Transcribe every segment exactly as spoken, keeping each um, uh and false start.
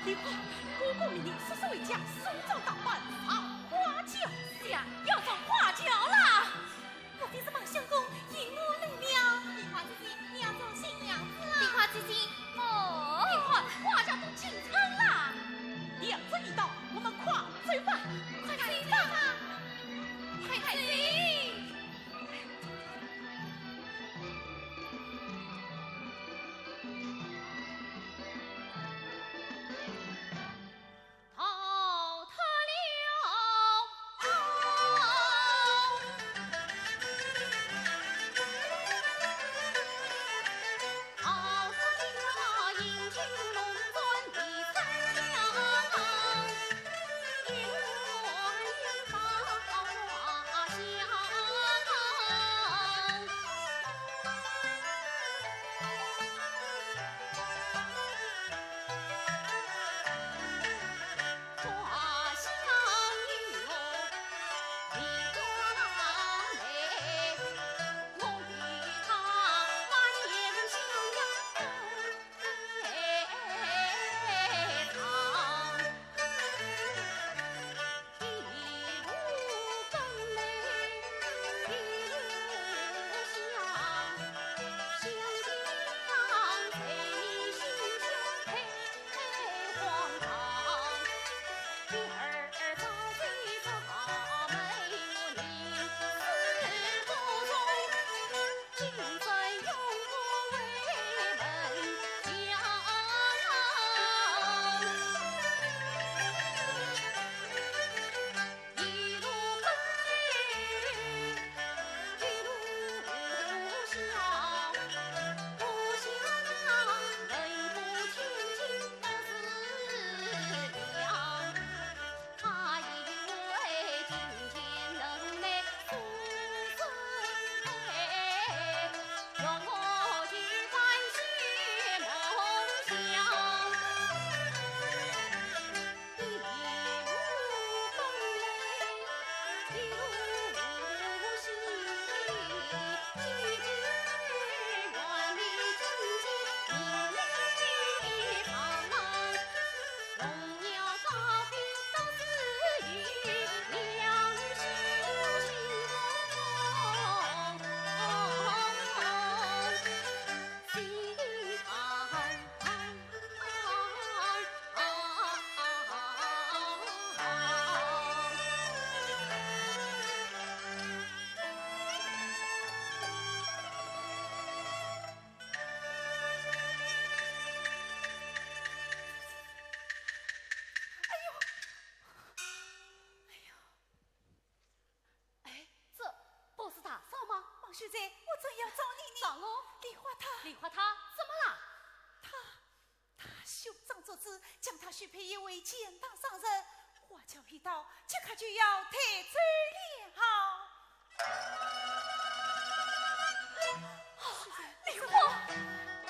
李花，哥哥命你速速回家梳妆打扮，上花轿。想要上花轿啦！莫非是孟相公引我来了？李花姐姐，你要做新娘子啊？李花姐姐，我……李花，花轿都进城啦。两者已到，我们快走吧。快走吧。快走。哎，这不是大嫂吗？孟秀才，我正要找你呢。大嫂。梨花她……梨花她怎么了？她……她兄长作主，将她许配一位钱塘商人，花轿一到，即刻就要抬走了。 梨花，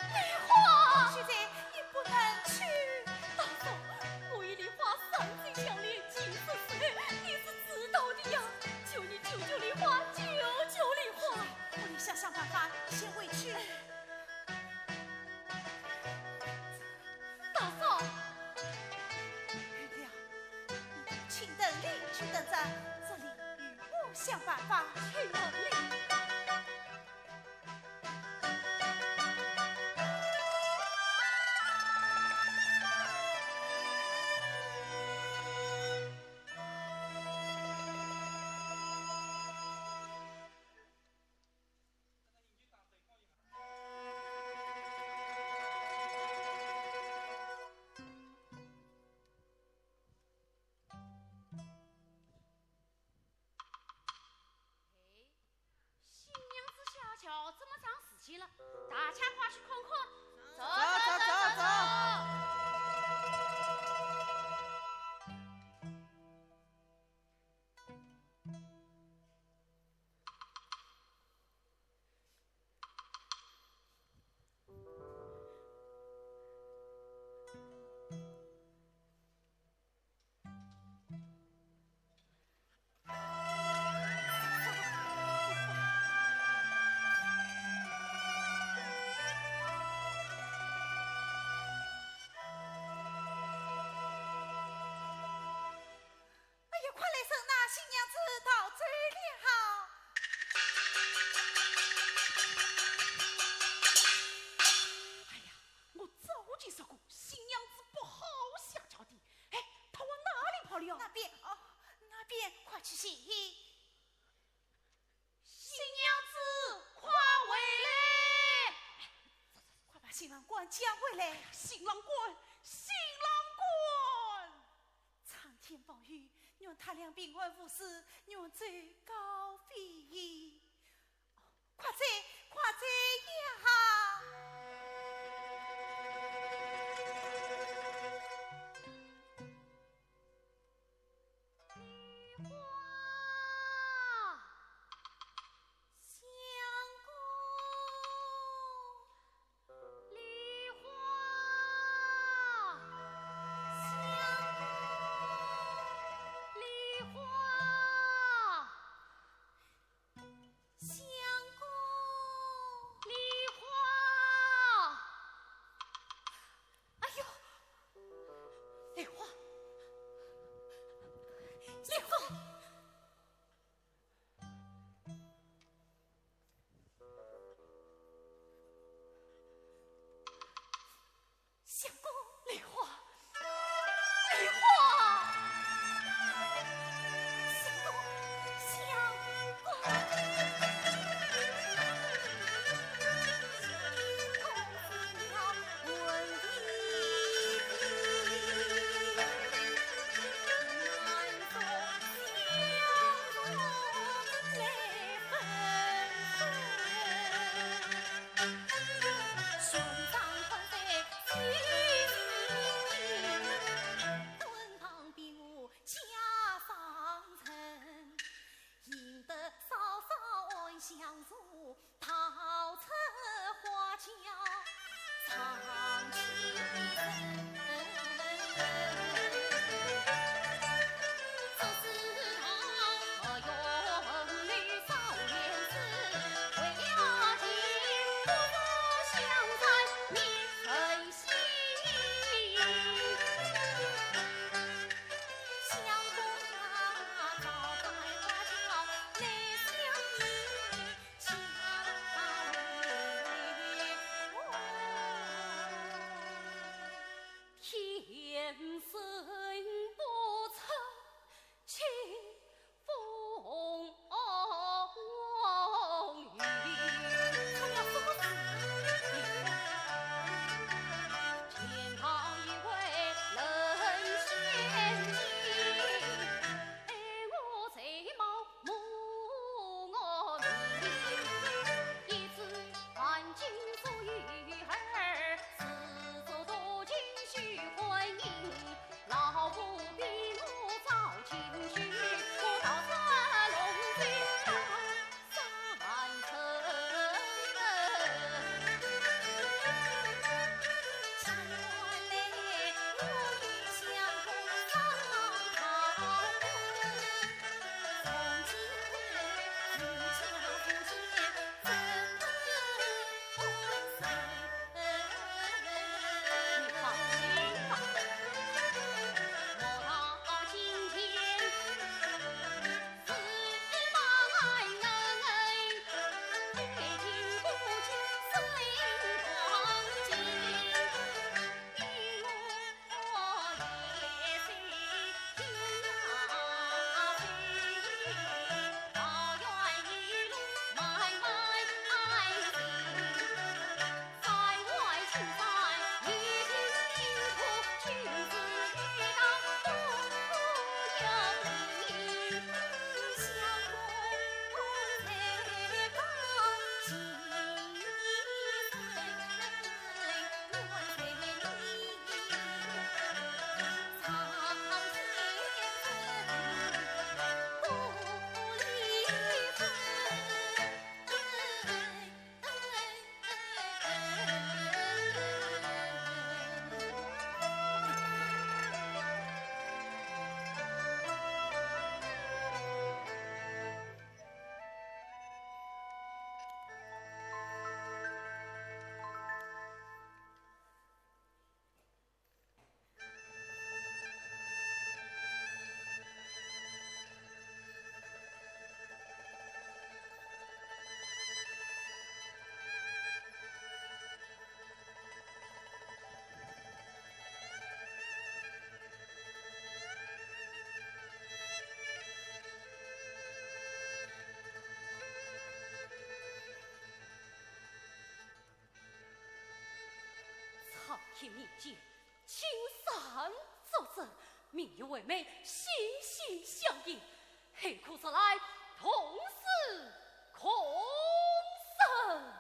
梨花！秀才，你不能去。大嫂，我与梨花相知相恋几十岁，你是知道的呀。求你救救梨花，救救梨花！我也想想办法，你先回去。大嫂。玉娘，你到青灯里去等着，这里与我想办法。青灯里。哎，新娘子下轿这么长时间了，大家快去看看。走，走，走，走，走。新娘子，快回来！快把新郎官叫回来！新郎官，新郎官！苍天保佑，愿他俩平安无事，愿走高飞远。哦，快走，快走呀！ 梨花，相公，梨花，相公，梨花。 相公。梨花。哎呦，梨花，梨花。相公。梨花，梨花。相公，相公。名誉为媒，心心相印，何苦说来同死共生？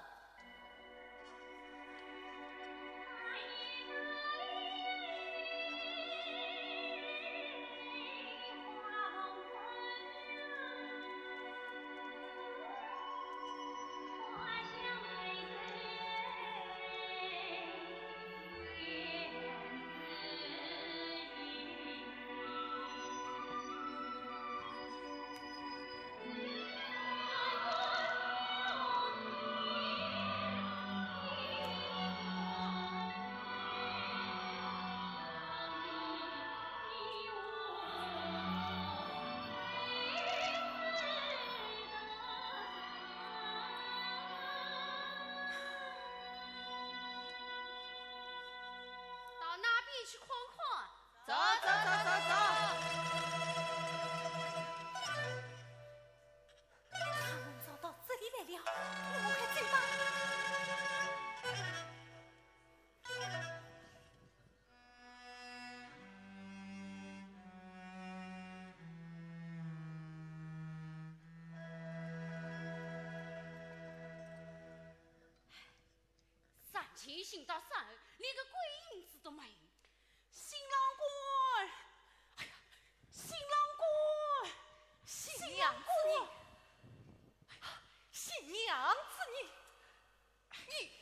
到那边去看看。走，走，走，走，走。他们找到这里来了，我们快走吧。 上前行到山后，连个鬼影子都没有。新郎官，哎呀，新郎官，新娘子呢？新娘子呢？你，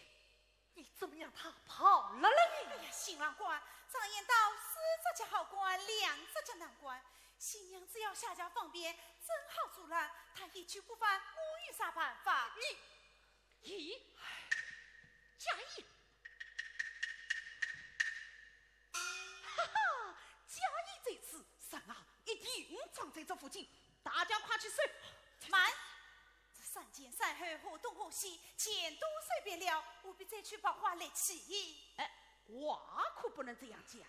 你怎么让她跑了呢？哎呀，新郎官，常言道，四只脚好关，两只脚难关。新娘子要下轿方便，正好阻拦，她一去不返，我有啥办法？你 咦，佳音，哈哈，佳音在此，人啊，一定藏在这附近，大家快去搜！慢，这山前山后，河东河西，全都搜遍了，何必再去白花力气？哎，话可不能这样讲。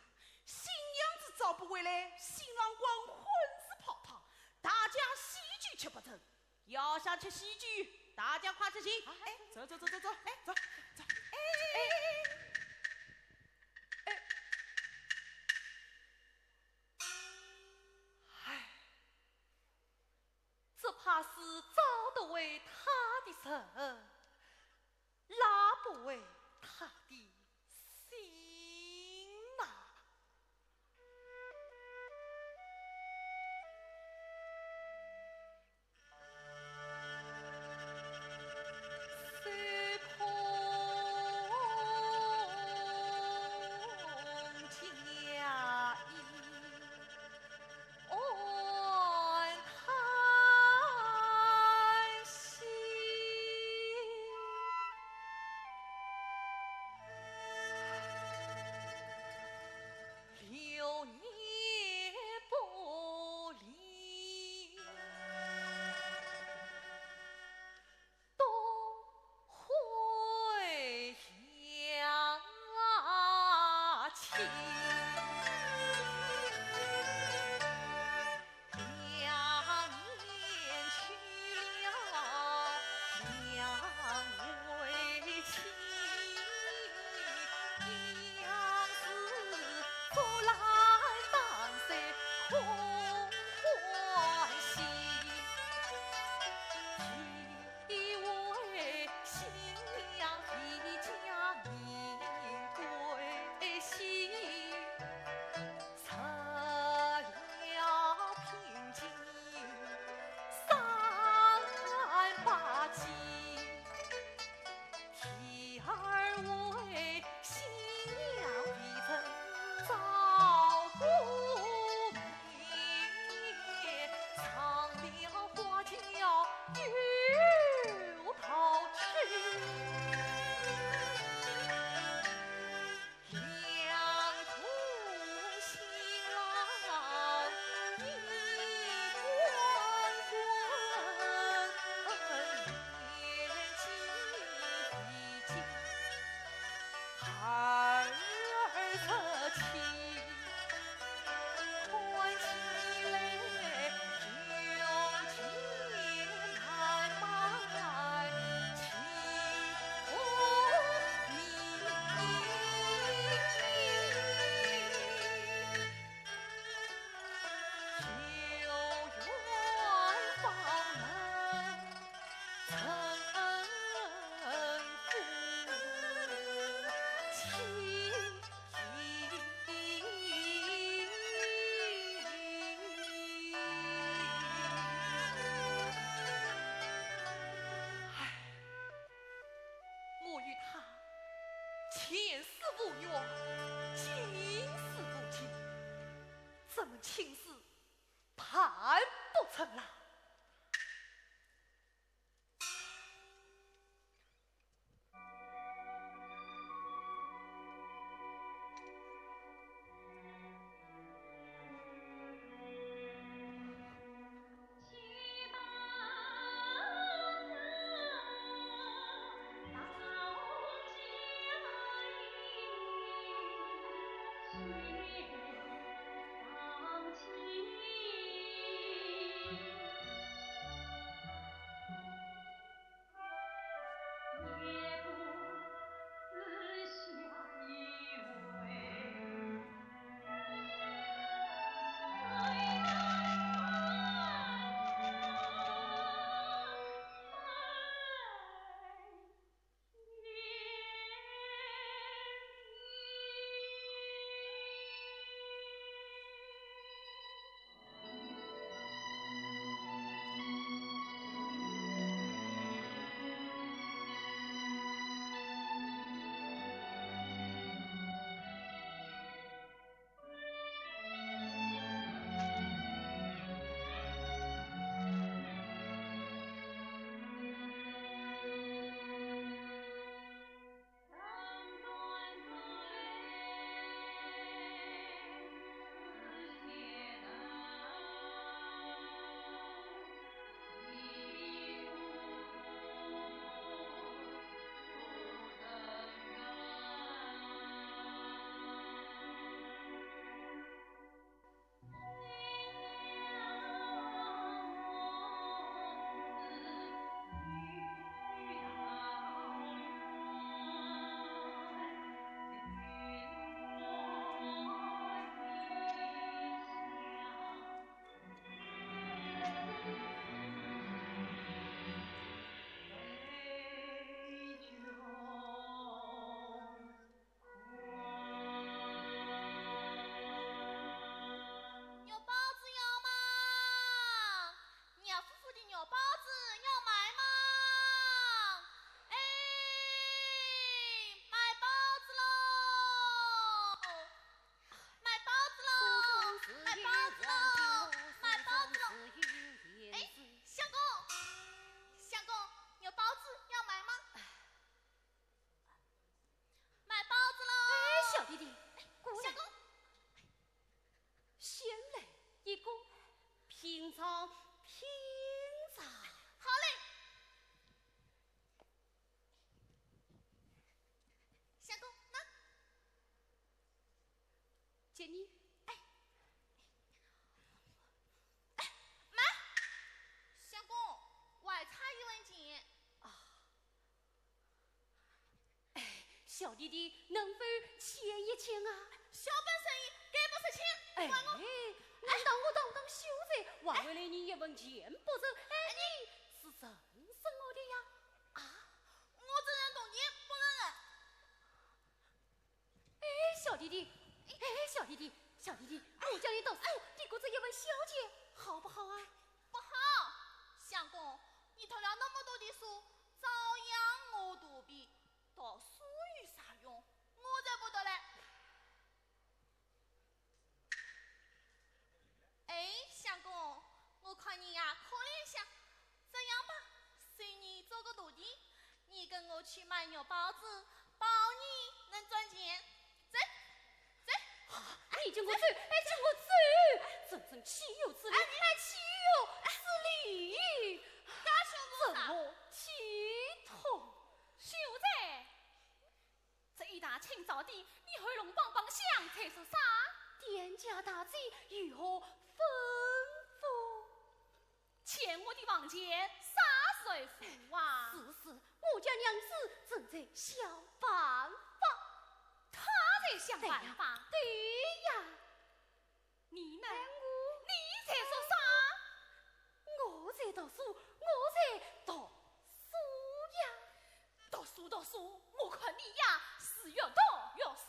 新娘子找不回来，新郎官婚事泡汤，大家喜酒吃不成。 要想吃喜酒，大家快去寻。哎，走走走走走，哎，走走。哎，哎，哎，只怕是找得回他的人，拉不回他的心呐。我们亲事办不成了。肉包子要吗？热乎乎的肉包子要买吗？哎，买包子喽！买包子喽！买包子喽！买包子喽！哎，相公，相公，肉包子要买吗？ 买包子喽！哎，小弟弟，过来。相公。先来一个，品尝，品尝。好嘞。相公，喏。给你。哎。哎，慢。相公，我还差一文钱。啊。 哎，小弟弟，能否欠一欠啊？小本生意，该不是欠，哎，还我。难道我堂堂秀才，还会来你一文钱不成？哎，你是认识我的呀？啊？我只认铜钱，不认人。哎，小弟弟，哎，小弟弟，小弟弟，我教你读书，抵过这一文小钱，好不好啊？不好，相公，你读了那么多的书，照样我肚皮。 读书有啥用？我才不读嘞！哎，相公，我看你呀，可怜些。这样吧，随你做个徒弟，你跟我去卖肉包子，保你能赚钱。走，走。啊，你叫我走，哎，叫我走，真正岂有此理，哎，岂有此理！干什么？怎么体统？秀才，这一大清早的，你喉咙梆梆响，在说啥？店家大姐有何吩咐？欠我的房钱，啥时候付啊？是，是，我家娘子正在想办法。她在想办法？对呀。 你呢？哎，我，你在说啥？我在读书，我在读书呀。读书，读书，我看你呀，是越读越书。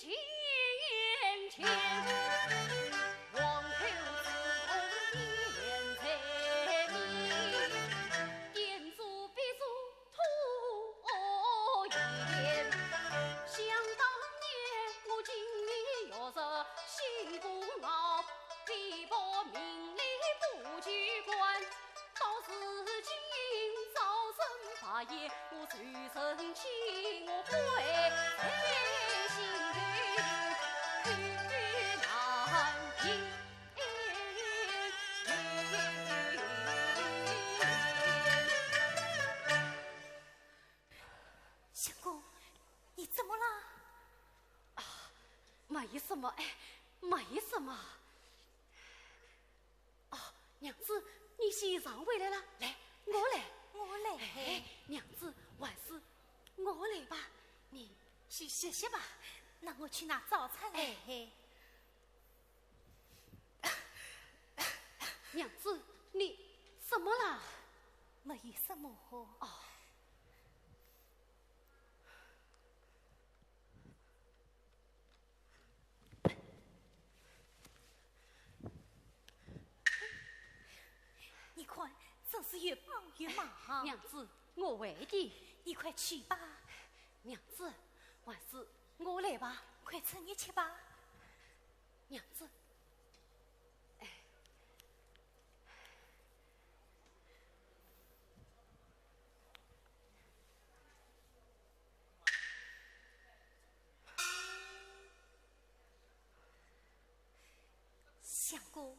眼前，黄土之中现在明，点烛笔烛吐火焰。想当年我经历月色西风傲，被迫名利不及官。 到如今朝生白夜，我谁生气，我悔在心头，口难言。相公，你怎么了？啊，没什么，哎，没什么。 哦，娘子，你先上回来了，来，我来。我来。哎，娘子，还是我来吧，你先歇歇吧。那我去拿早餐来。哎，娘子，你怎么了？没什么。哦。 你看，真是越帮越忙。娘子，我会的。你快去吧。娘子，还是我来吧。快趁热吃吧。娘子，哎。 相公，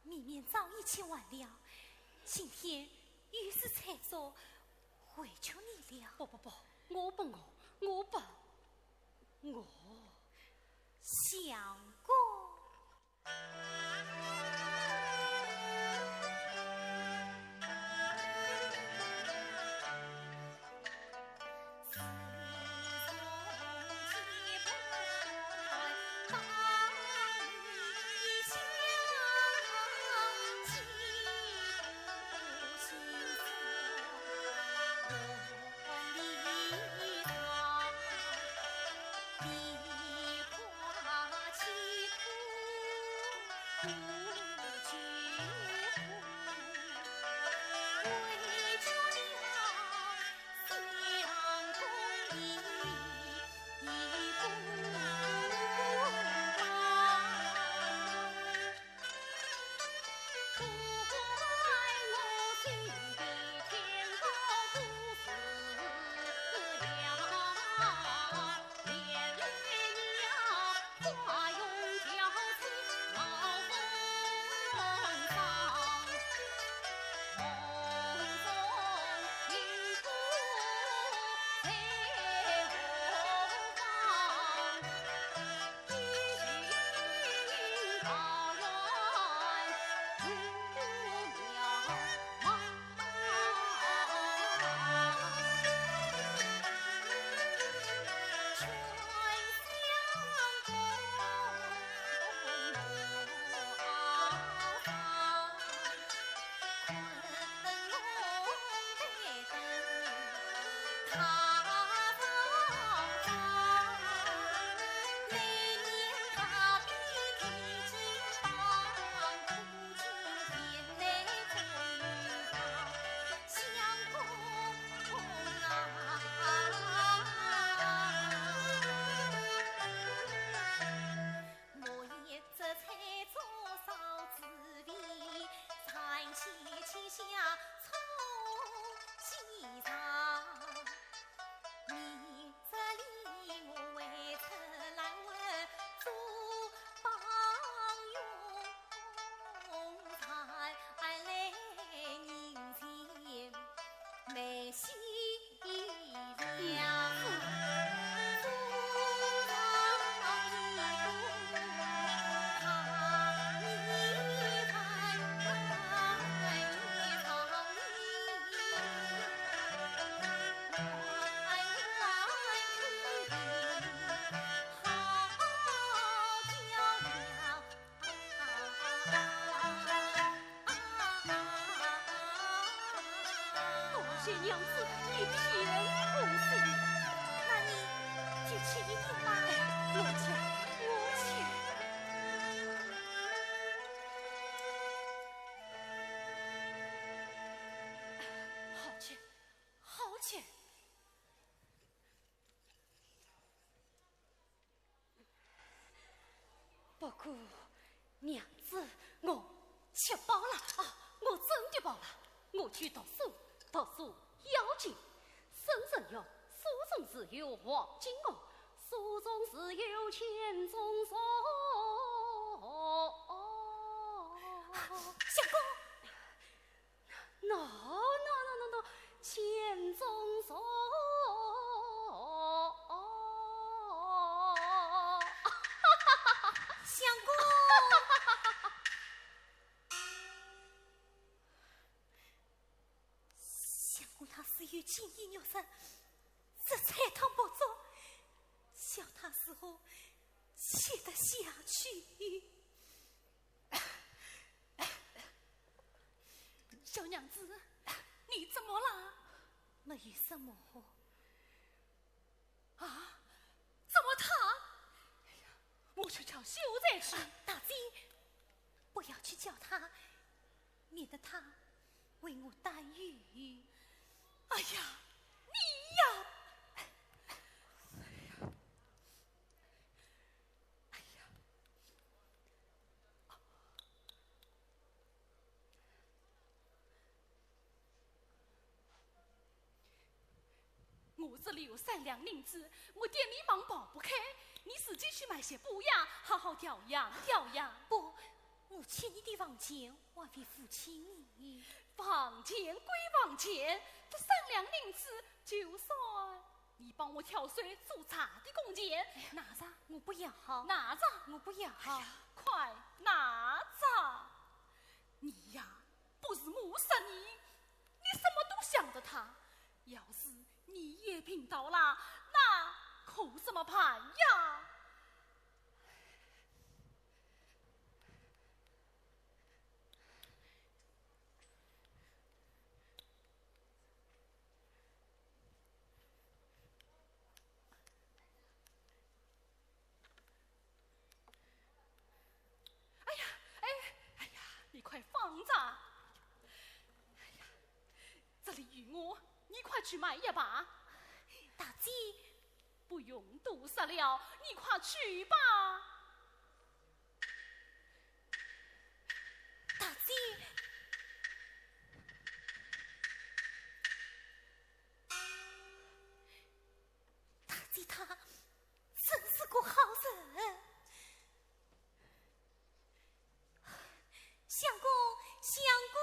明明早已吃完了，今天又是菜粥，委屈你了。不不不，我不饿，我不饿。相公。多谢娘子，你偏痛心。那你就吃一点吧。哎，我不过，娘子，我吃饱了啊，我真的饱了。我去读书，读书要紧。圣人云：书中自有黄金屋，书中自有钱钟书。相公，喏，喏，喏，喏，喏，钱钟书。相公，相公他自幼锦衣玉食，这菜汤薄粥，叫他如何吃得下去？ 小娘子，你怎么了？没有什么。啊？怎么他？哎呀，我去叫秀才去。啊，大姐，不要去叫他，免得他为我担忧。哎呀，你呀！哎呀，哎呀！ 我这里有三两银子，我店里忙跑不开，你自己去买些补药，好好调养调养。不，我欠你的房钱还未付清呢。房钱归房钱，这三两银子就算你帮我挑水煮茶的工钱，拿着。我不要。拿着。我不要。哎呀，快拿着！你呀，不是我说你，你什么都想着他。要是你也病倒了，那可怎么办呀？ 哎呀，哎，哎呀，你快放着！哎呀，这里有我，你快去买药吧。大姐，不用多说了，你快去吧。大姐，大姐她真是个好人。 相公，相公。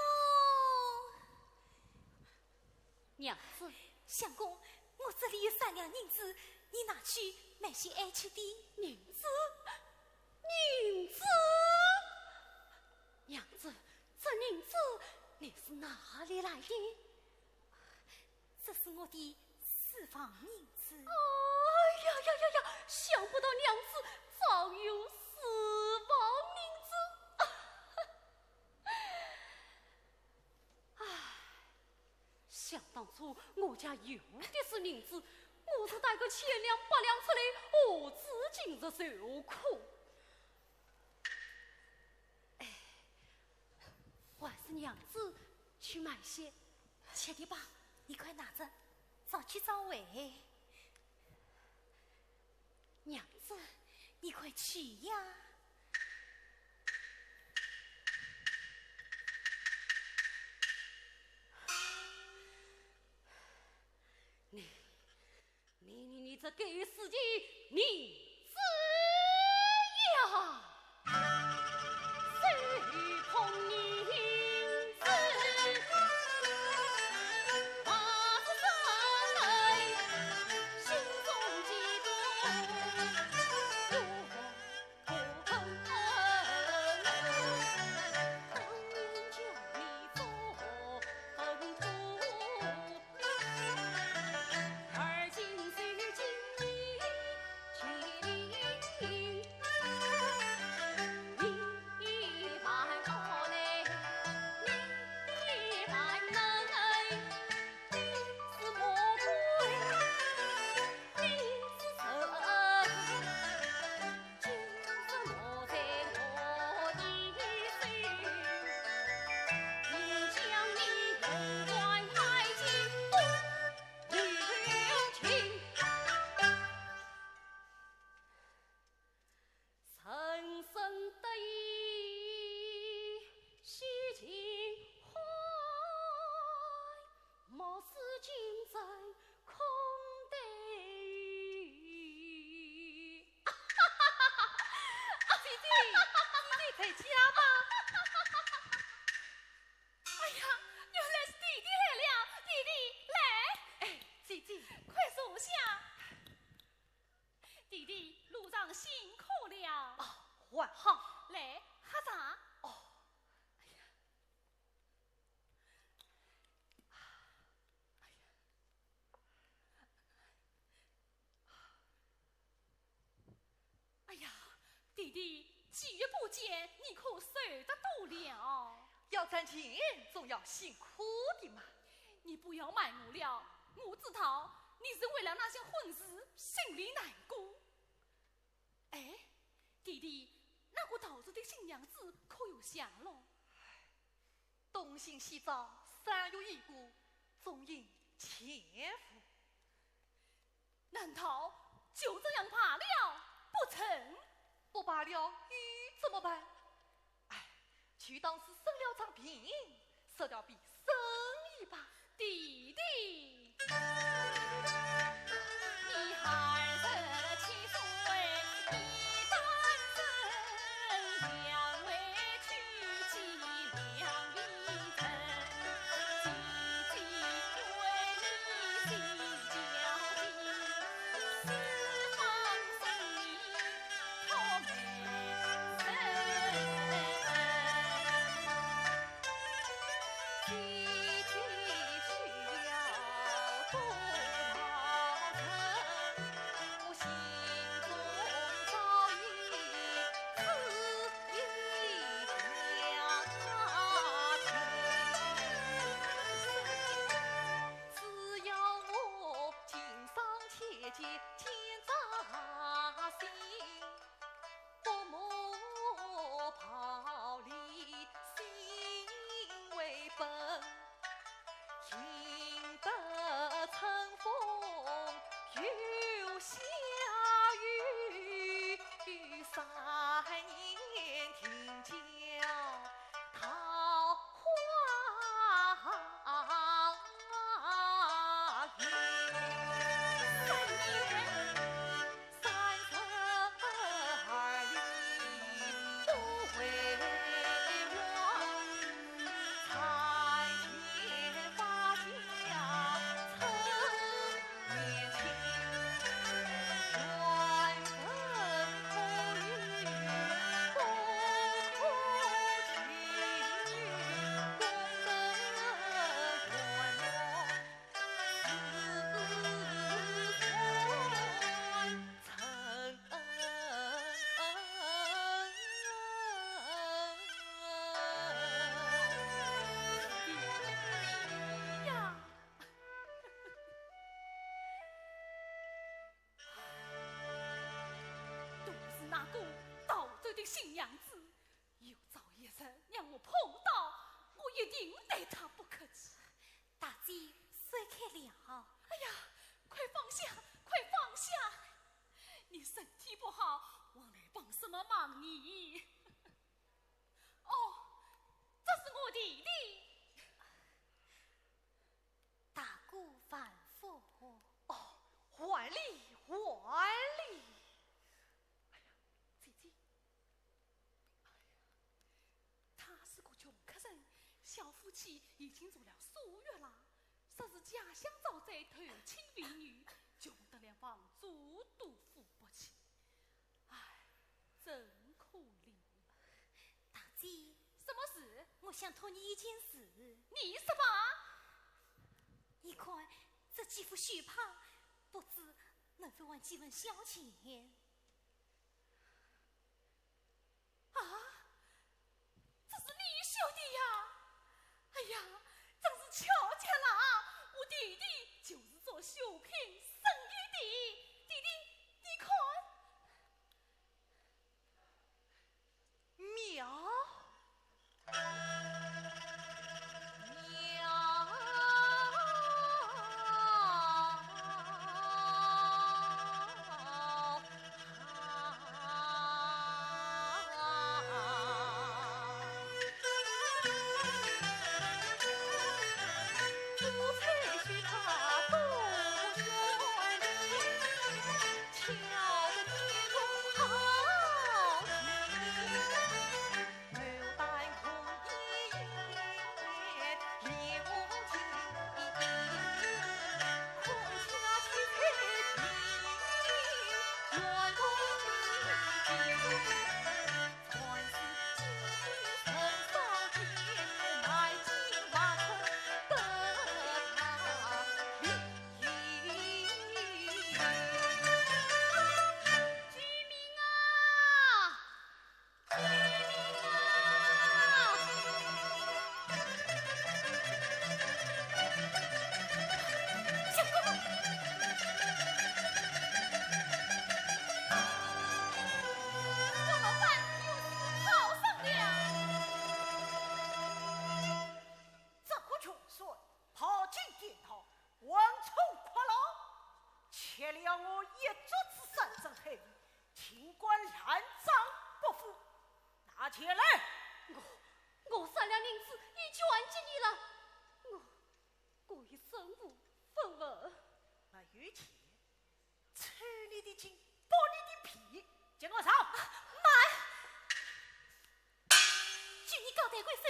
娘子。相公，我这里有三两银子，你拿去买些爱吃的。银子？银子？娘子，这银子你是哪里来的？ 这是我的私房银子。哎呀呀呀呀，想不到娘子早有私房银子。唉，想当初我家有的是银子，我是带个千两百两出来，何止今日受苦。唉， 还是娘子去买些吃的吧。你快拿着，早去早回。娘子，你快去呀。你， 你，你，你这该死的银子呀！弟弟在家吗？哎呀，原来是弟弟来了，弟弟，来。哎，姐姐。快坐下。弟弟，路上辛苦了。哦，还好。来，喝茶。哦。哎呀。 哎呀，弟弟，几月不见，你可瘦得多了？要赚钱，总要辛苦的嘛。你不要瞒我了，我知道你是为了那些婚事心里难过。哎，弟弟，那个逃走的新娘子可有下落？东寻西找，三月已过，踪影全无。难道就这样罢了不成？不罢了又怎么办？哎，就当是生了场病，说了便生一吧。弟弟，你二十七岁，你单身，两位 只要我今生切记奸诈心，不谋暴利心为本，赢得春风又下雨，三年停交 桃花源。三年，三十而立不为望，参天发下春 都是那个逃走的新娘子，有朝一日让我碰到，我一定待她不客气。大姐，闪开了。哎呀，快放下，快放下！你身体不好，我来帮什么忙呢？哦，这是我弟弟。 大哥万福。哦，还礼，还礼。哎呀，姐姐，哎呀，他是个穷客人，小夫妻已经做了数月了，说是家乡遭灾，投亲未遇，穷得连房租都付不起。唉，真可怜。大姐，什么事？我想托你一件事。你说吧。你看，这几副血帕，不知能否换几文小钱？啊，这是你绣的呀？哎呀，真是巧极了啊！我弟弟就是做绣品生意的。弟弟，你看。 妙，妙，起来！我，我三两银子已捐给你了，我，我已身无分文。没有钱，抽你的筋，剥你的皮，给我上！慢！据你高抬贵手，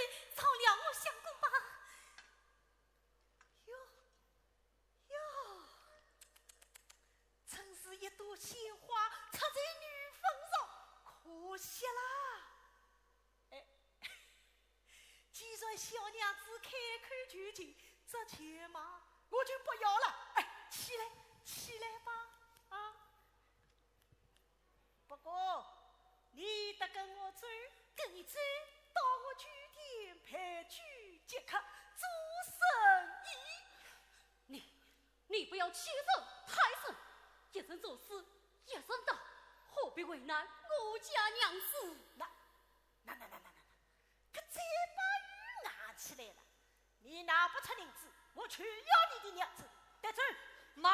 饶了我相公吧。哟，哟，真是一朵鲜花插在牛粪上，可惜啦。哎，既然小娘子开口求情，这钱嘛，我就不要了。哎，起来，起来吧，啊。不过，你得跟我走，跟你走，到我酒店陪酒接客，做生意。你，你不要欺人太甚，一人做事一人当，何必为难我家娘子？那，那，那，那，那，那，可这把雨拿起来了，你拿不出银子，我就要你的娘子。带走。慢！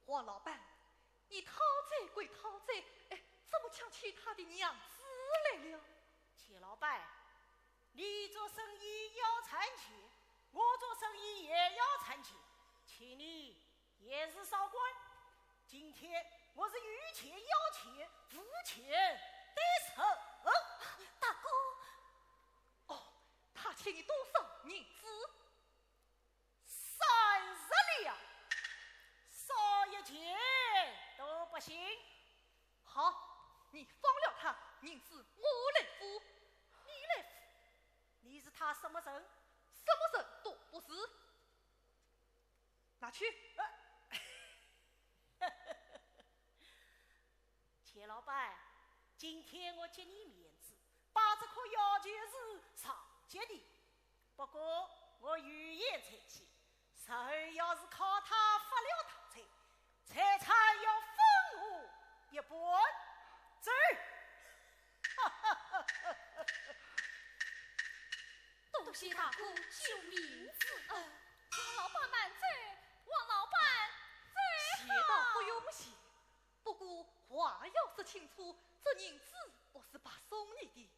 王老板，你讨债归讨债，哎，怎么抢起他的娘子来了？钱老板，你做生意要赚钱，我做生意也要赚钱，请你也是少管。今天我是有钱要钱，无钱得人。大哥，哦，他欠你多少银子？三十两，少一钱都不行。好，你放了他，银子我来付。你来付？你是他什么人？什么人都不是。拿去。钱老板，今天我给你面子，把这棵摇钱树让给你。不过我预言在先，日后要是靠他发了大财，财产要分我一半。走。多谢大哥救命之恩。王老板慢走，王老板走。谢倒不用谢，不过话要说清楚，这银子不是白送你的，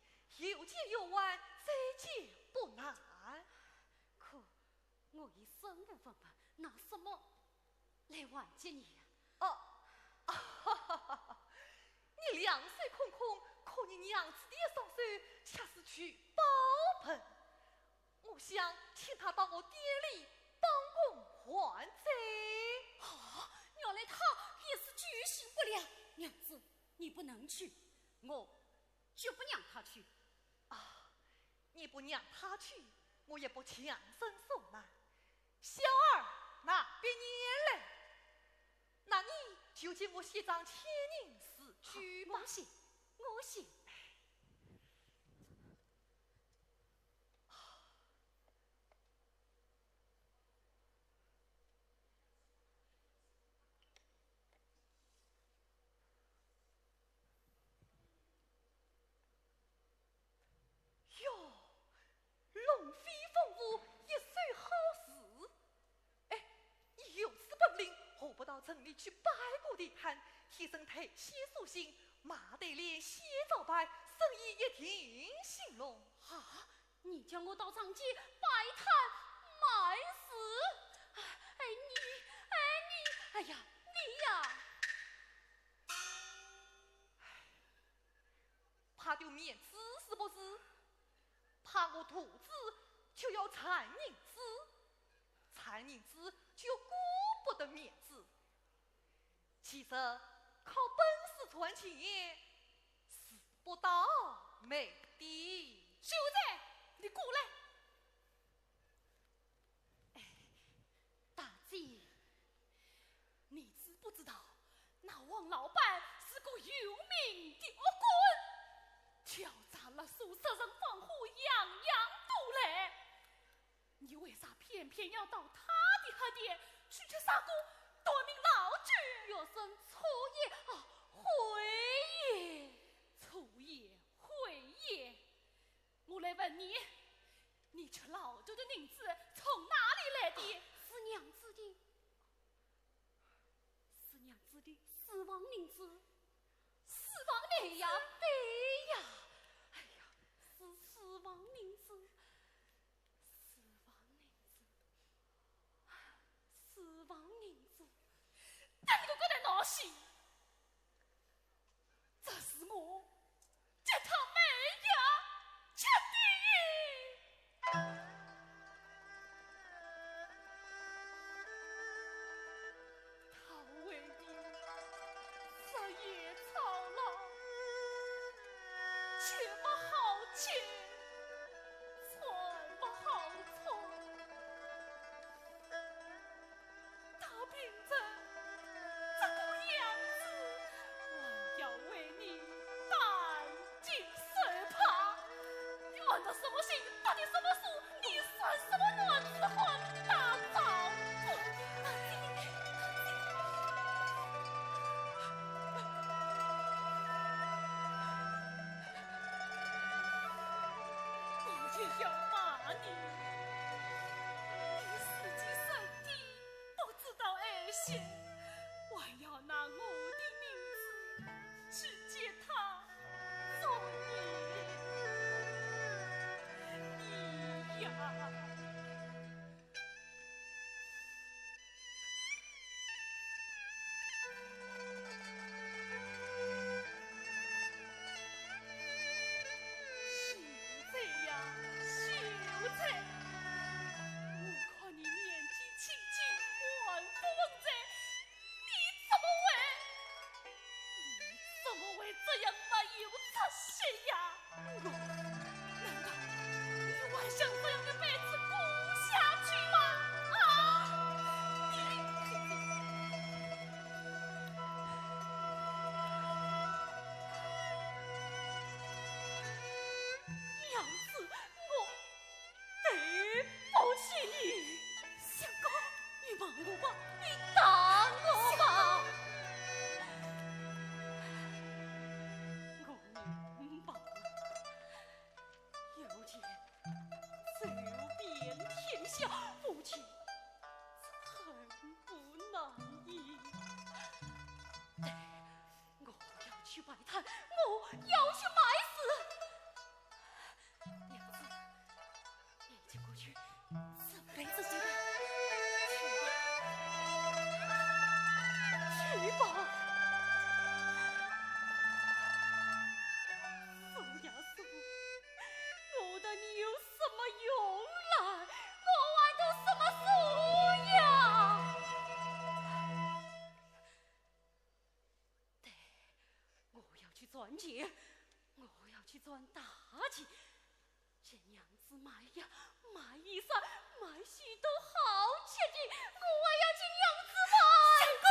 有借有还，再借不难。可我已身无分文，拿什么来还给你呀？哦，你两手空空，可你娘子的一双手却是聚宝盆。我想请她到我店里帮工还债。啊，原来她也是居心不良。娘子，你不能去，我绝不让她去。啊，你不让她去，我也不强人所难。小二，拿笔砚来。那你就替我写张千银字据吧。好，我写，我写。哟，龙飞凤舞，一手好字。哎，你有此本领，何不到城里去摆个地摊，提升台戏书兴，卖对联写招牌，生意一定兴隆。啊，你叫我到城里摆摊卖字？哎，你，哎，你，哎呀，你呀！ 怕丢面子是不是？怕我肚子就要馋银子，馋银子就顾不得面子。其实靠本事赚钱是不倒霉的。秀才，你过来。 哎，大姐，你知不知道，那王老板是个有名的恶棍，敲诈勒索、杀人放火，样样都来。你为啥偏偏要到他的黑店去吃砂锅，夺命老酒？学生错也，啊，悔也。错也，悔也。 我来问你，你吃老酒的银子从哪里来的？是娘子的。子的私房银子。私房银子？对呀，对呀，哎呀，是私房银子，私房银子，私房银子，等你个狗蛋东西！这是我给他买呀，吃的。 他为你日夜操劳，吃不好吃，穿不好穿。他病成这个样子，还要为你担惊受怕。你安的什么心，读的什么书， 你算什么男子汉大丈夫？我也要骂你，你自己身体不知道爱惜，还要拿我的名字去给他做你，你呀！秀才呀，秀才，我看你年纪轻轻，还不问罪，你怎么会 你怎么会这样没有出息呀？我，难道你还想这样一辈子过下去吗？啊！你，娘子，我 对不起你。相公，你骂我吧，你打我吧。我明白，有钱走遍天下，无钱寸步难移。对，我要去摆摊，我要去卖诗。 娘子，你就过去准备这些吧。去吧，去吧。苏呀苏，我对你有什么用啦？我还读什么书呀？ 对，我要去赚钱，我要去赚大钱。这娘子卖呀，卖衣裳，卖许多好吃的，我还要去娘子卖。相公！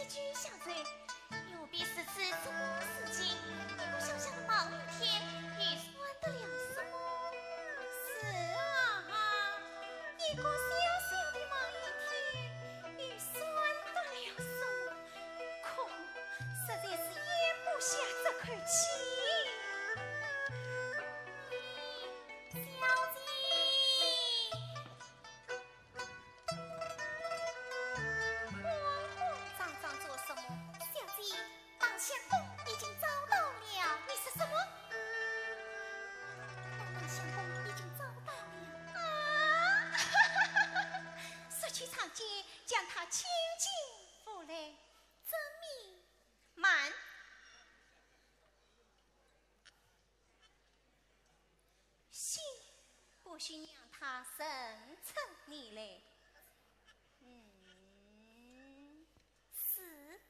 君相随，又何必如此折磨自己？一个小小的忙一天，又算得了什么？是啊，一个小小的忙一天，又算得了什么？可实在是咽不下这口气。小姐。 慌慌张张做什么？小姐，当相公已经找到了。你说什么？我当相公已经找到了。啊！速去长街，将他请进府来。遵命。慢。 信，不许让他认出你来。嗯，是。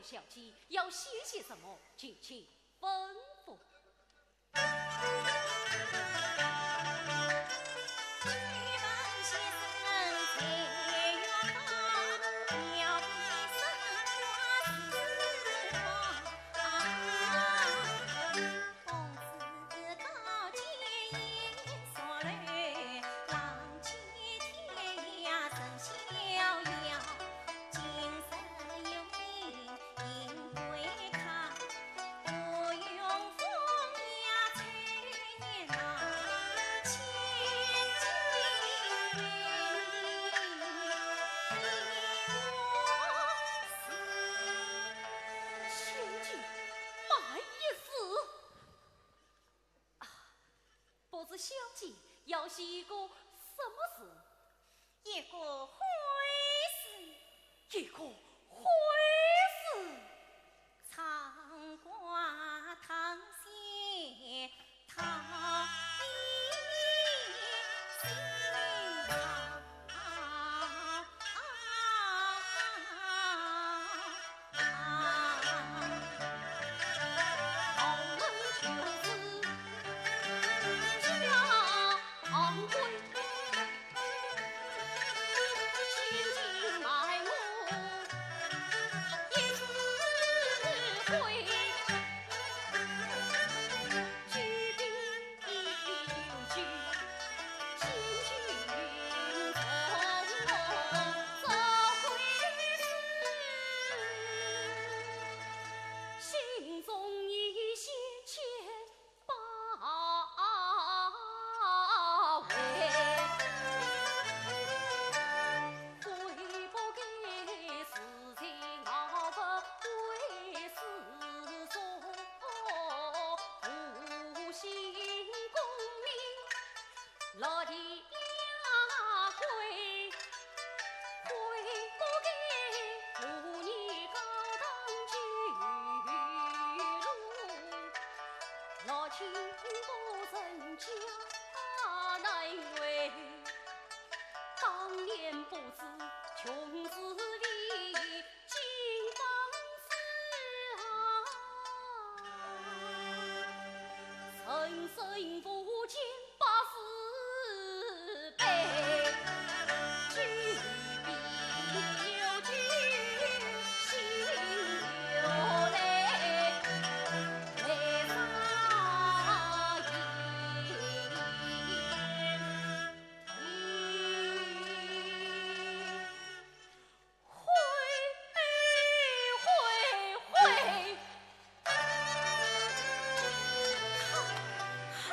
小姐要写些什么，尽请吩咐。千金，慢一时。啊，不知小姐要写一个什么字？一个会字。一个会字。 好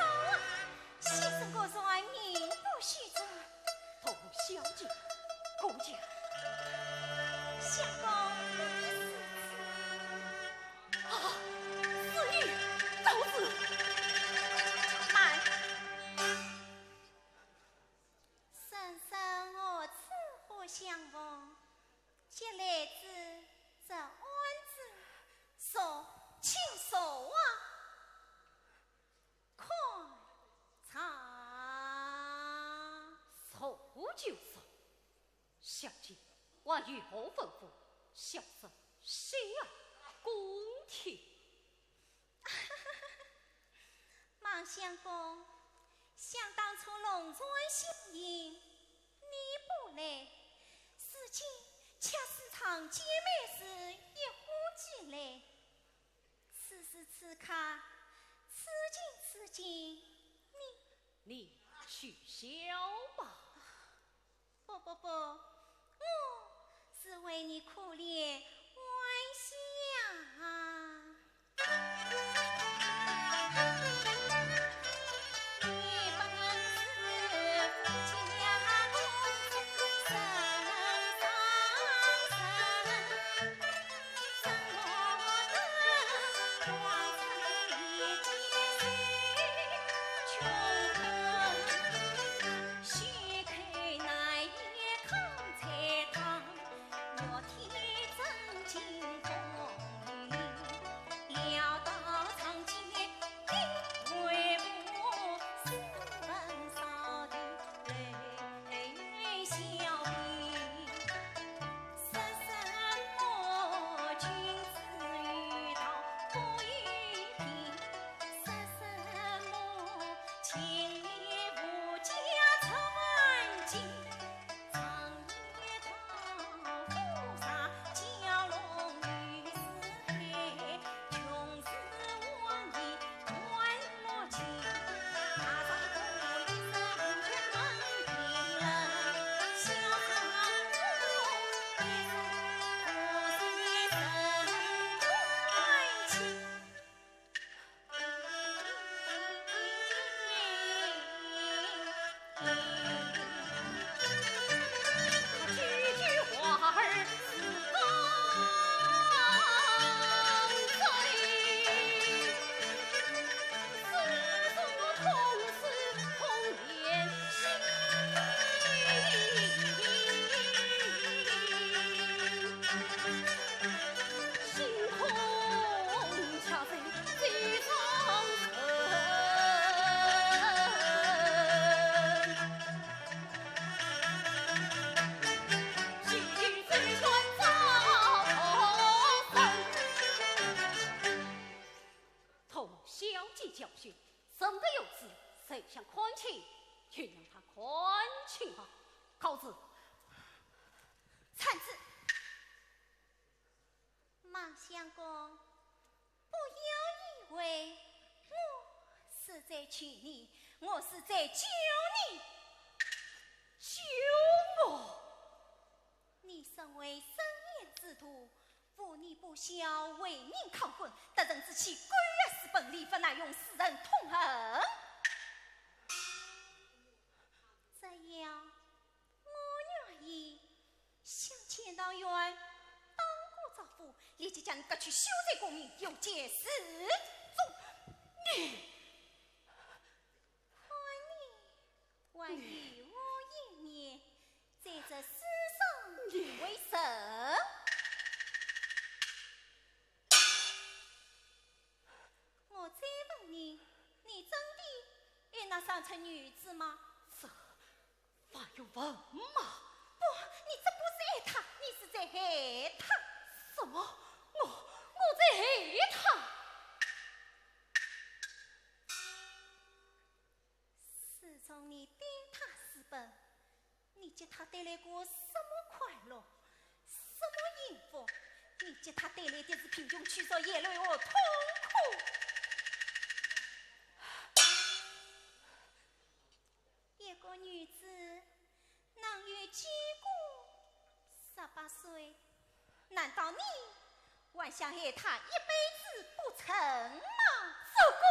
啊，先生果然名不虚传。同小姐过奖。相公，你是……啊，是你，赵氏。慢。 人生何处不相逢，结来子则安之。坐，请坐啊，看茶。坐就坐。小姐，还有何吩咐？小生洗耳恭听。 孟相公，想当初龙船相迎，你不来，如今恰是长街美事一呼即来。此时此刻，此情此景，你……你取消吧。 不不不，我是为你可怜惋惜呀。情况，告辞。产子。马相公，不要以为我是在气你，我是在救你。救我？你身为生厌之徒，无你不孝，为人抗棍，得人之气，狗咬私奔，理不难容世人痛恨。这样，我愿意向钱塘县打个招呼，立即将你革去秀才功名，有件事做。你，看你还有何怨言，在这世上为甚？我再问你，你真的爱那三春女子吗？这，还用问吗？不，你这不是爱她，你是在害她。什么？我，我在害她？自从你带她私奔，你给她带来过什么快乐？什么幸福？你给她带来的是贫穷、屈辱、眼泪和痛苦。一个女子能有几个十八岁？难道你还想害她一辈子不成吗？这个，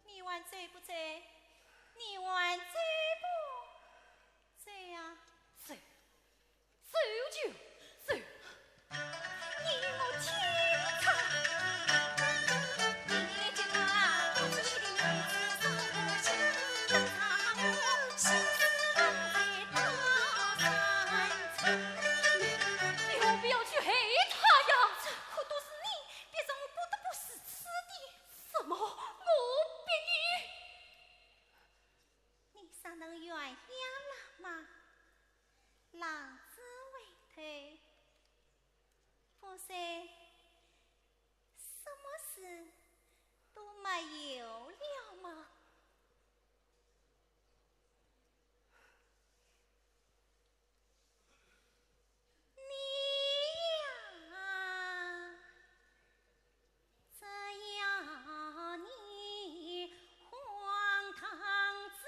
你还走不走？你还走不走呀？走，走就走。你我天差！你何必要去害她呀？这可都是你逼着我不得不如此的。什么？我逼你？你尚能原谅了吗？浪子回头，不是什么事都没有了吗？你呀，只要你荒唐之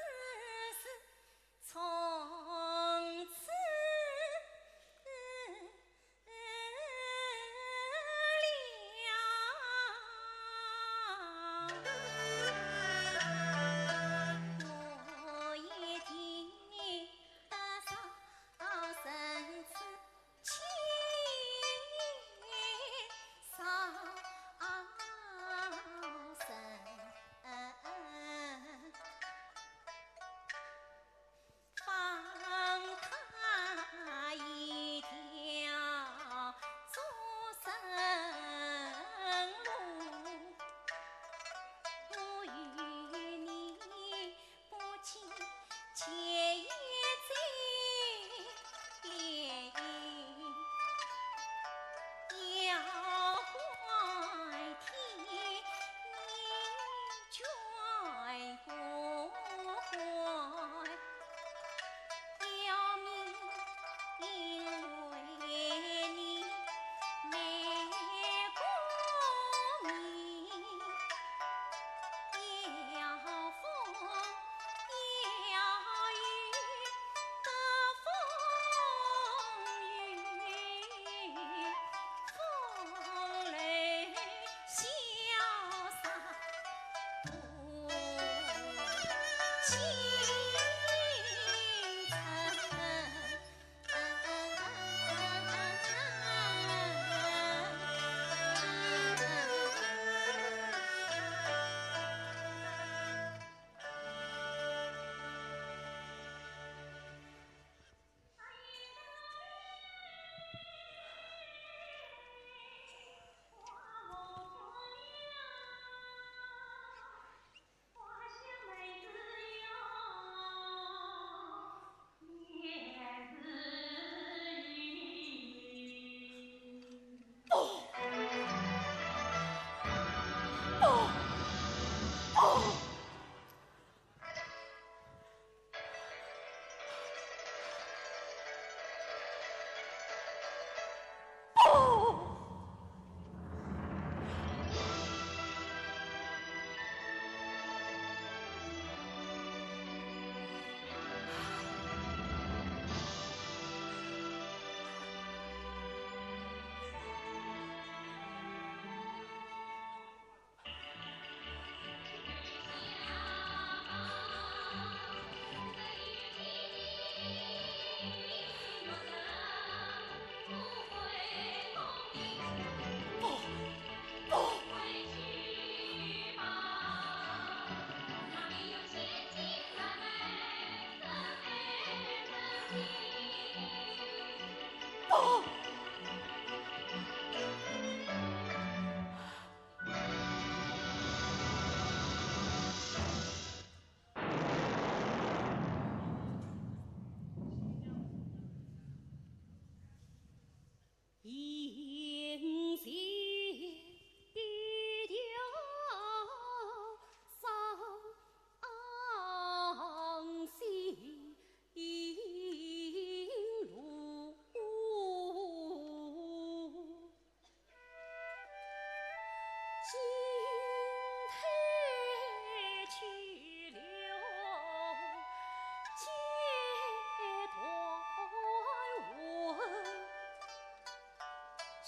事从此 了。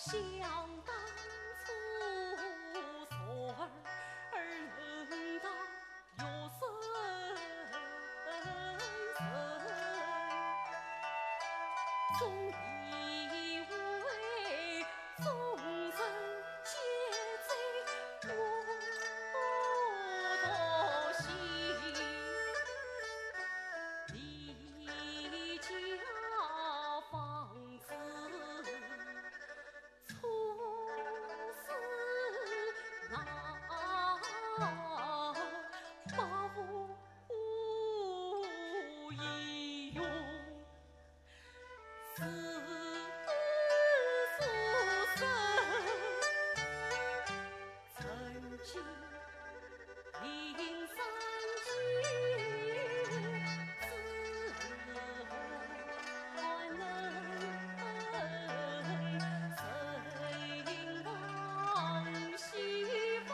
想当初，昨儿能到玉山城，总以为众人皆醉我独醒。 离家方知初是难，伯父已用 是书生曾经临山居，自寒冷人望西方。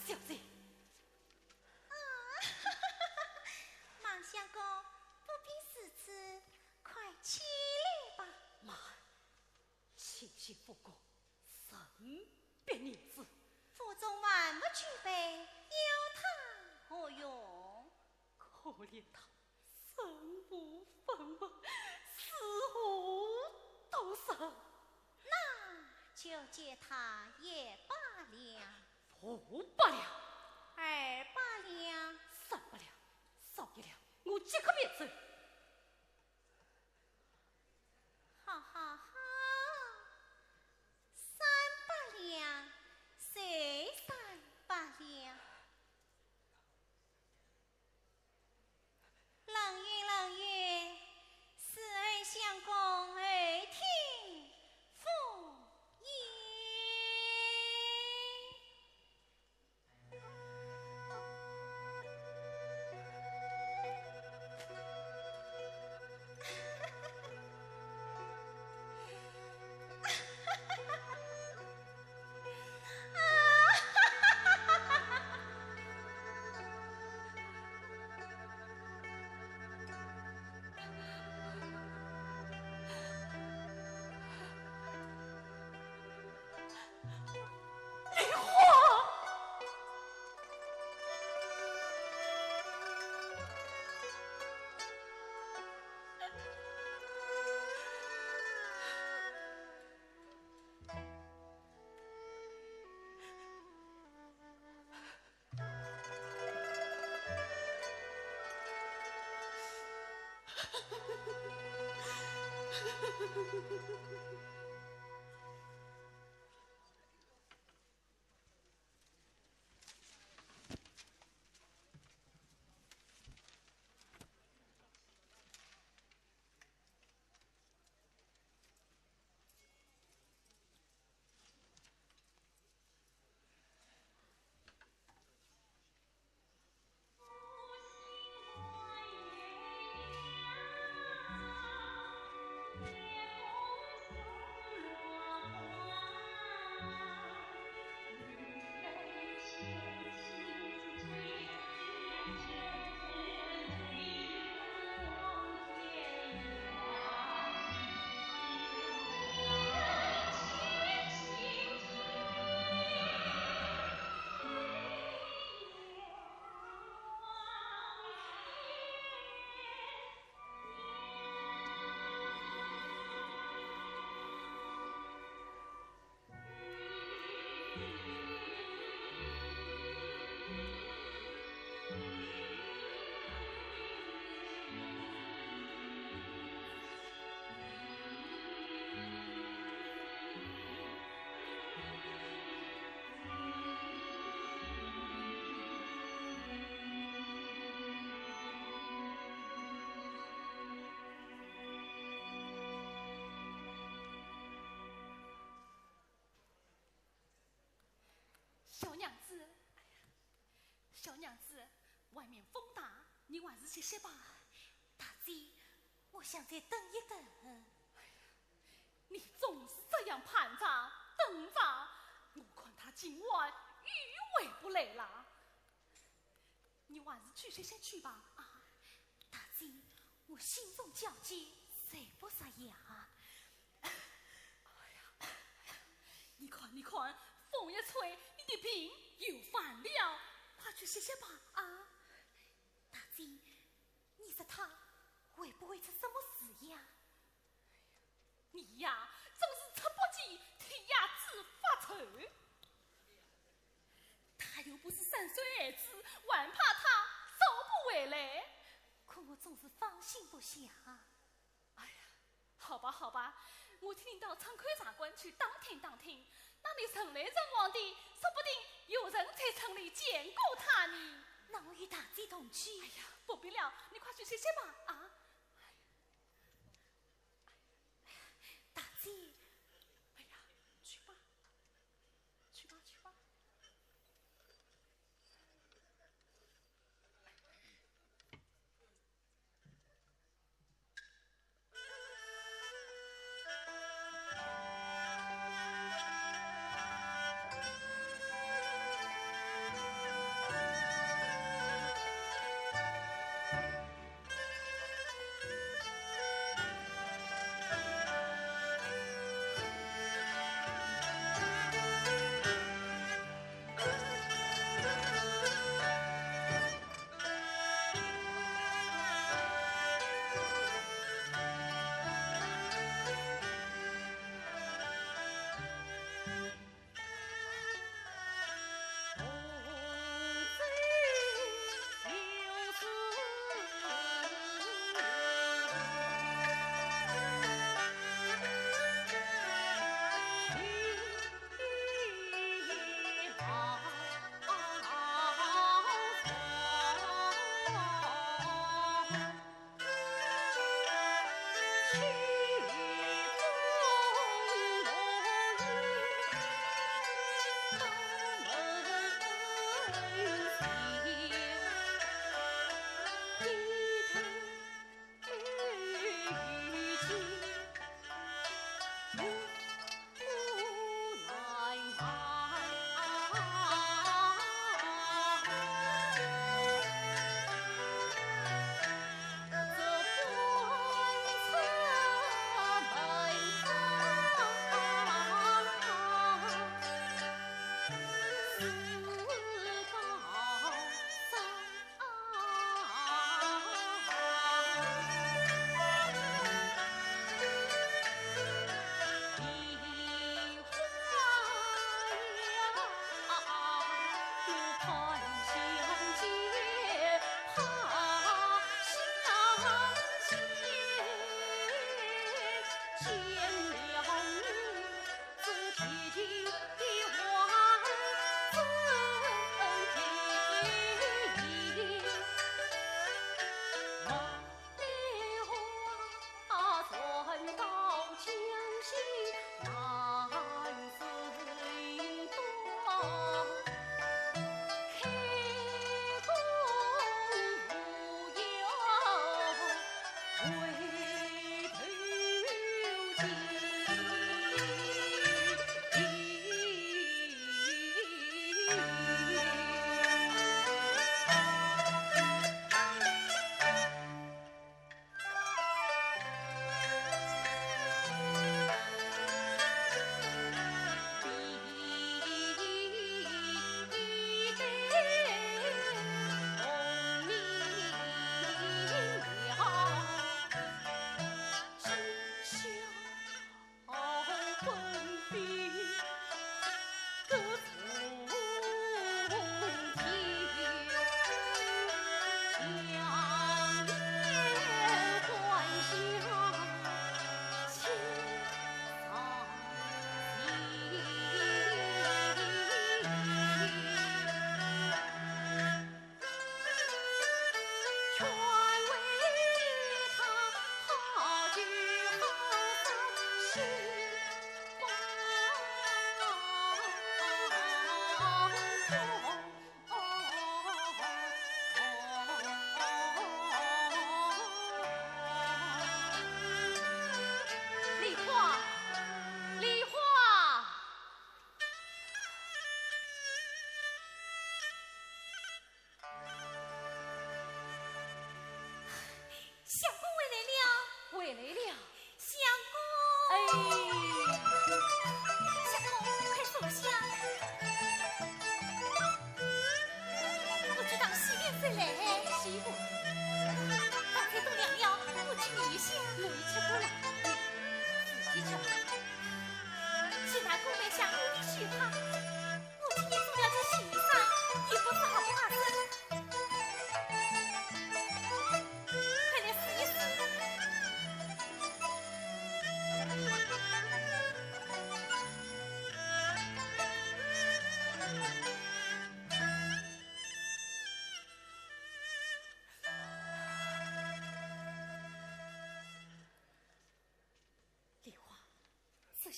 小姐。 啊，孟相公，不必如此，快起来吧。慢，清心复工，人必凝脂。府中万物俱备，要他何用？可怜他身无分文，如何度日？那就借他一百两。 五百两。二百两。三百两，少一两，我即刻免走。好好好，三百两，就三百两。 冷云，冷云，侍候相公后厅赴宴。小娘子，外面风大，你还是歇歇吧。大姐，我想再等一等。你总是这样盼着、等着，我看他今晚又回不来了。你还是去歇歇去吧，啊。大姐，我心中焦急，睡不着呀。哎呀，你看，你看，风一吹，你的病又犯了，快去歇歇吧，啊。大姐，你说他会不会出什么事呀？你呀，真是出不济，添牙齿发愁。他又不是三岁孩子，还怕他找不回来？可我总是放心不下。哎呀，好吧，好吧，我替你到村口茶馆去打听打听，那里人来人往的，说不定有人在村里见过他呢。那我与大姐同去。哎呀，不必了，你快去歇歇吧，啊。大姐。哎呀，去吧，去吧，去吧。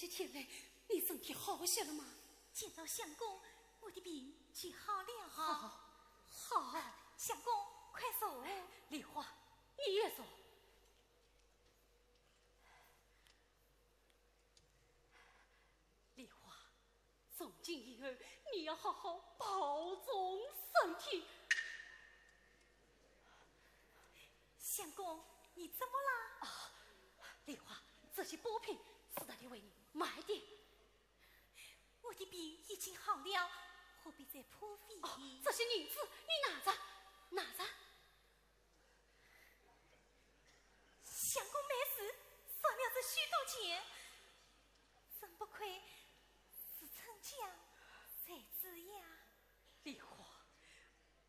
这天来，你身体好些了吗？见到相公，我的病就好了。好，好。相公，快坐。梨花，你也坐。梨花，从今以后，你要好好保重身体。相公，你怎么啦？啊，梨花，这些补品是特地为你买的。我的病已经好了，何必再破费？哦，这些银子你拿着，拿着。相公没事，省了这许多钱，真不愧是春江才子呀。梨花，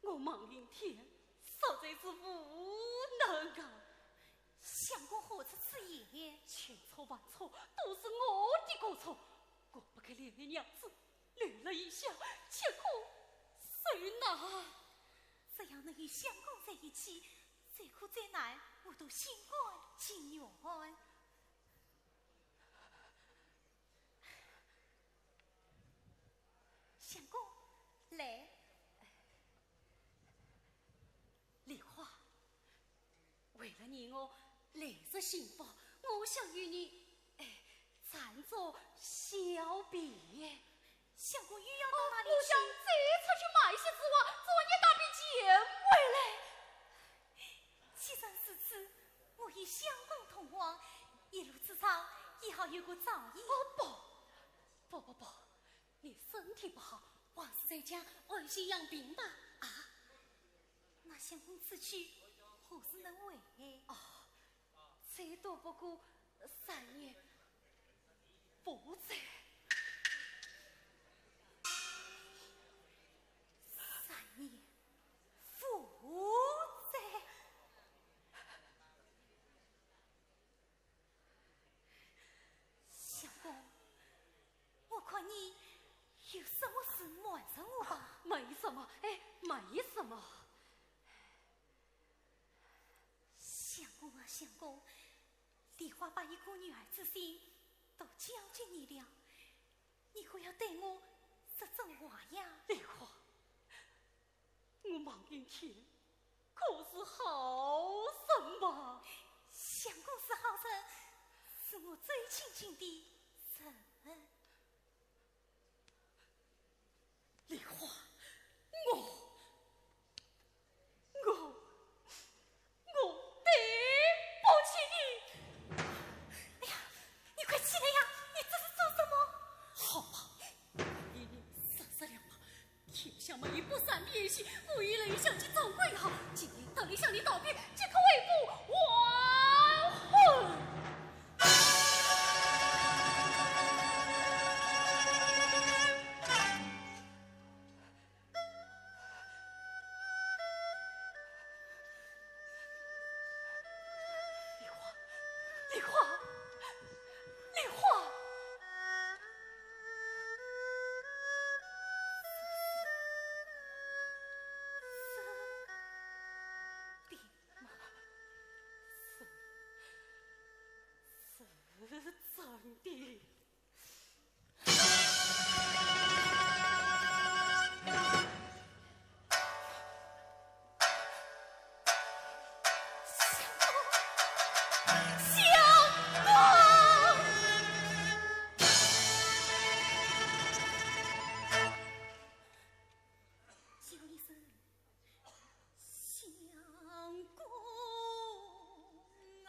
我孟云天实在是无能啊。相公何出此言？千错万错，都是我的过错。我不该连累娘子，留了一下，吃苦受难。只要能与相公在一起，再苦再难，我都心甘情愿。相公，来。梨花，为了你我来日幸福，我想与你，哎，暂作小别。相公又要到哪里去？我想再出去买些丝袜，做一大笔钱回来。既然如此，我与相公同往，一路之上也好有个照应。哦，不，不，不，不，你身体不好，还是在家安心养病吧。啊？那相公此去何时能回？哦，最多不过三年，不再。三年，不再。相公，我看你有什么事瞒着我吧？没什么，哎，没什么。相公啊，相公，梨花把一颗女儿之心都交给你了，你可要对我说真话呀。梨花，我孟云天可是好人嘛。相公是好人，是我最亲近的人。梨花，我，我，我对不起你。哎呀，你快起来呀！你这是做什么？好吧，你，你杀死了我。天下没有不散的宴席，我与雷小姐总归好。今天特地向你道别，即刻回府还魂。梨花，梨花，梨花。是，是真的。相公，相公！叫一声相公啊！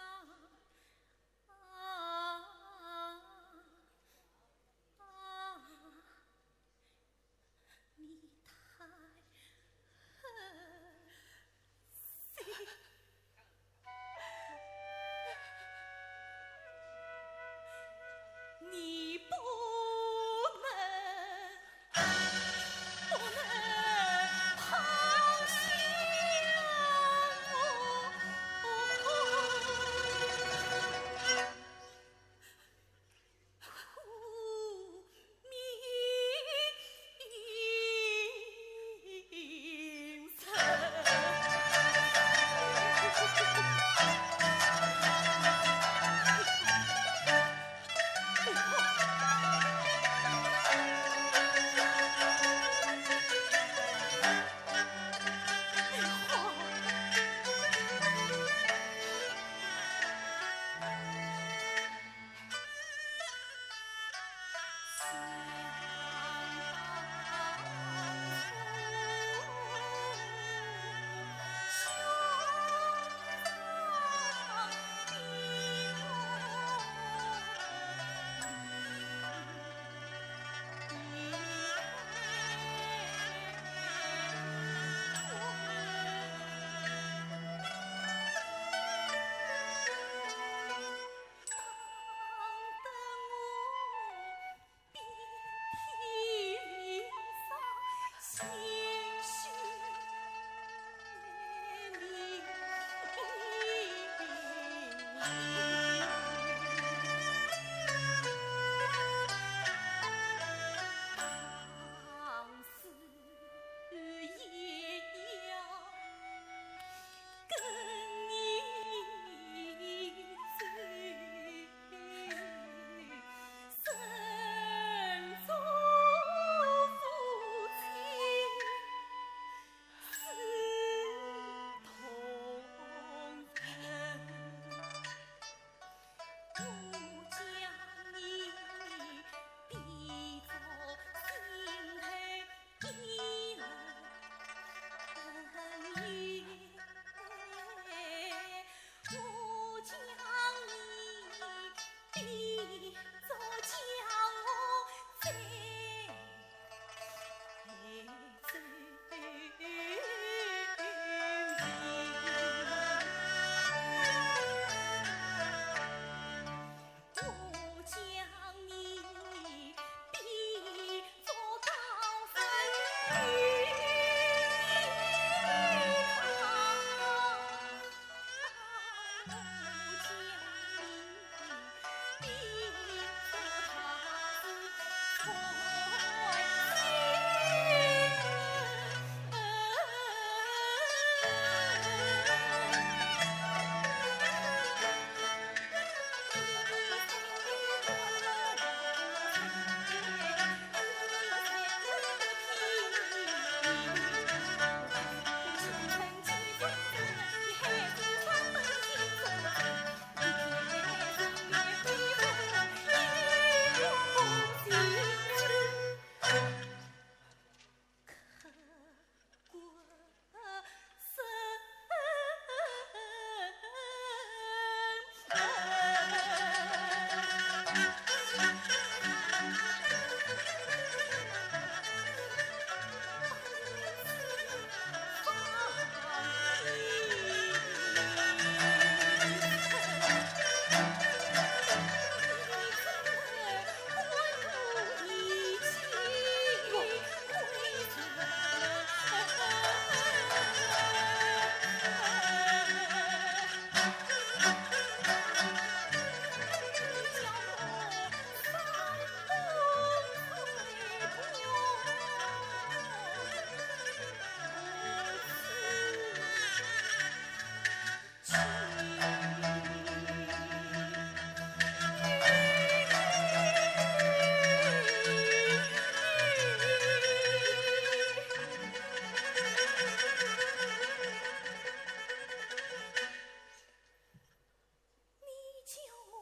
你叫我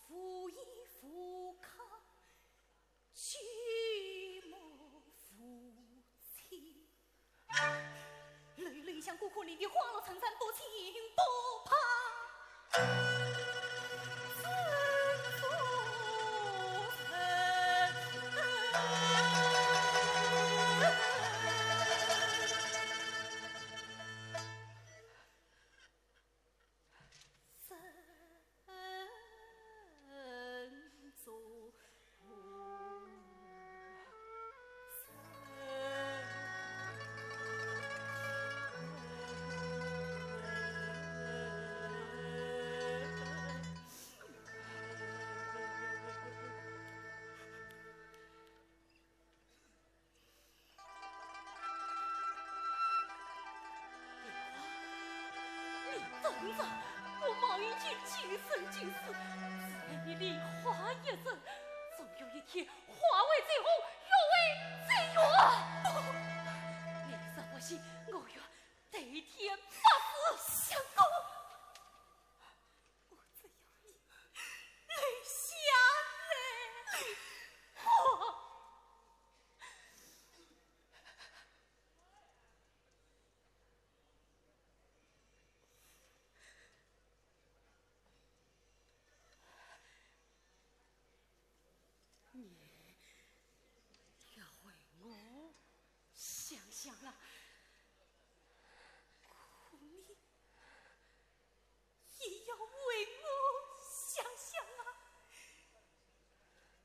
无依无靠，举目无亲。累累想孤苦伶仃，花落成山，不亲不怕。莲花，你等着，我忙与君几生几世，只爱你莲花一人，总有一天花会再红，月会再圆。不，你若不信，我愿对天发誓。相公，我只要你留下来。莲花。想了，可你也要为我想想啊！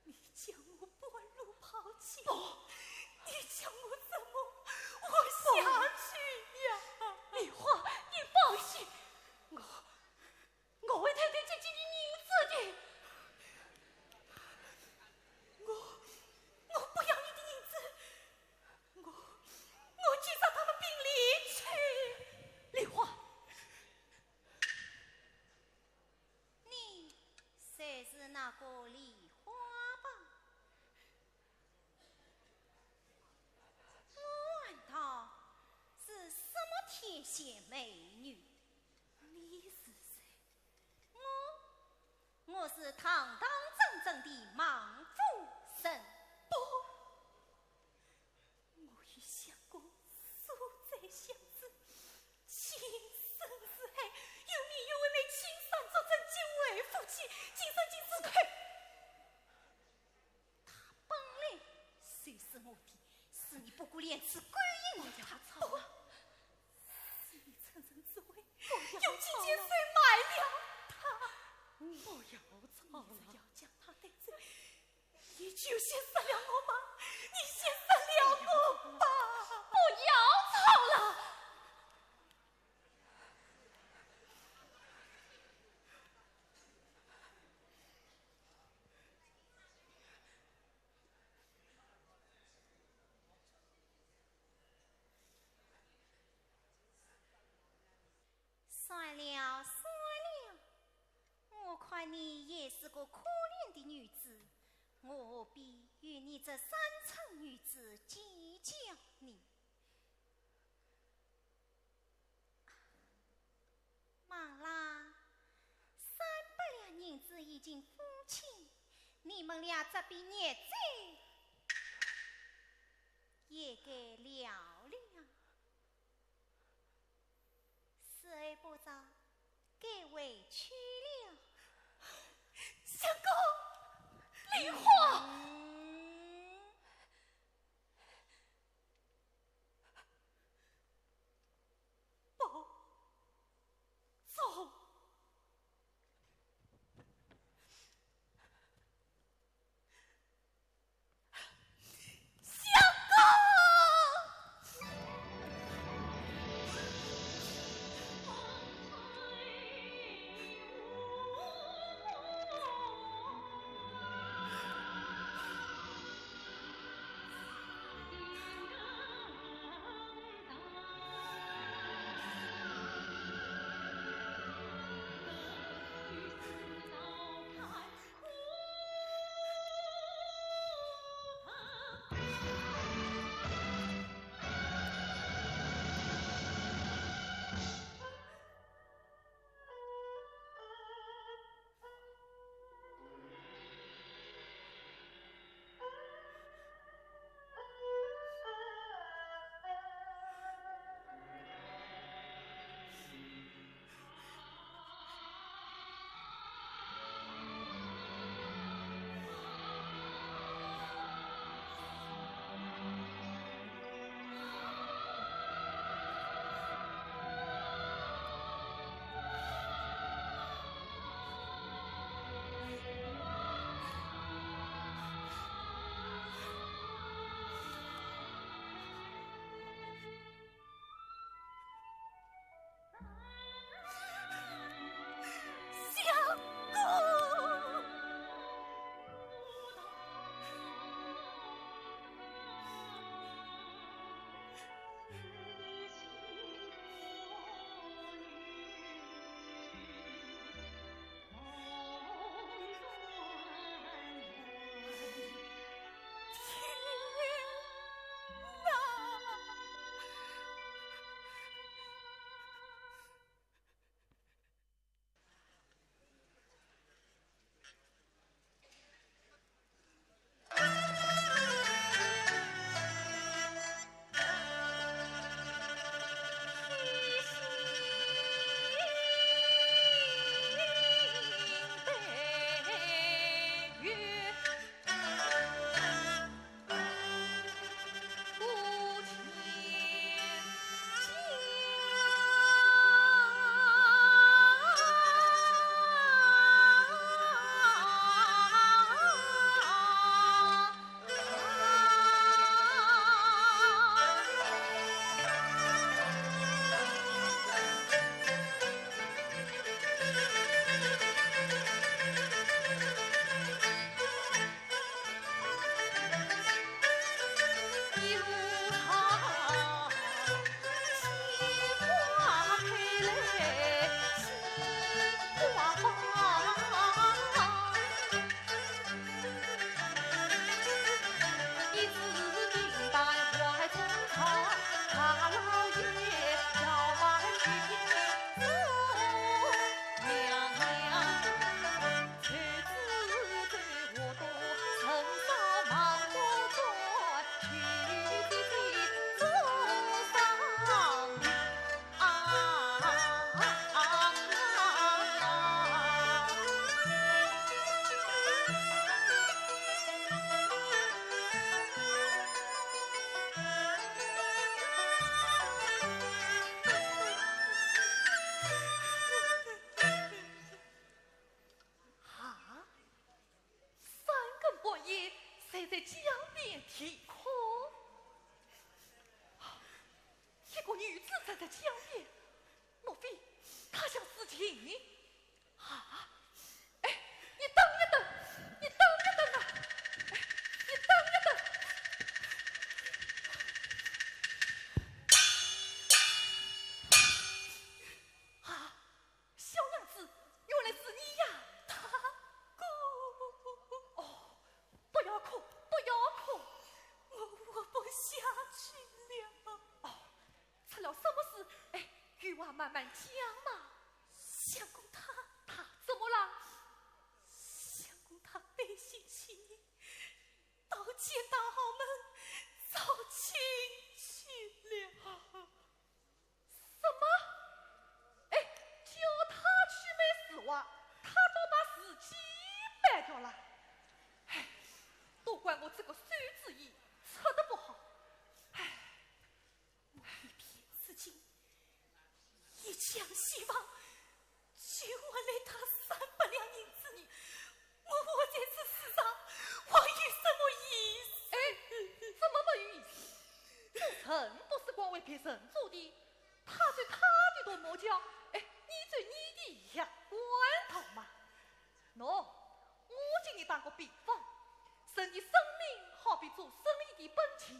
你将我半路抛弃，不，你叫我怎么活下去呀？梨花，你放心，我，我会偷偷借给你银子的。我，我不要你的银子，我，我就让他们并离去。梨花，你就是那个梨花吧？我难道是什么天仙美女？你是谁？我，我是堂堂正正的孟夫人。不，我与相公素斋相知，情深似海，有你与我妹青山作证，结为夫妻，今生今世。住口！她本来就是我的，是你不顾廉耻勾引我的。不要吵了。是你趁人之危，不要吵了。用金钱买了她。不要吵了。你若要将她带走，你就先杀了我吧，你先杀了我吧。不要吵了。 算了算了，我看你也是个可怜的女子，我何必与你这山村女子计较呢？孟浪，三百两银子已经付清，你们俩这笔孽债也该了了。 时候不早，该回去了。相公，梨花。嗯。不，走。 相公！江边啼哭。一个女子站在江边，莫非她想自尽？啊！哎，你等一等，你等一等啊！哎，你等一等。啊，小娘子，原来是你呀！大哥。哦，不要哭，不要哭。我活不下去了。哦，出了什么事？哎，有话慢慢讲嘛。相公他，他怎么了？相公他背信弃义，到钱塘豪门招亲去了。什么？哎，叫他去没事哇，他倒把自己卖掉了。哎，都怪我这个馊主意出得不好。哎，我一片痴情，一腔希望，就换来他三百两银子，我活在这世上还有什么意思？哎，怎么没有意思？做人不是光为别人做的，他走他的独木桥，哎，你走你的阳关道嘛。喏，我给你打个比方，人的生命好比做生意的本钱，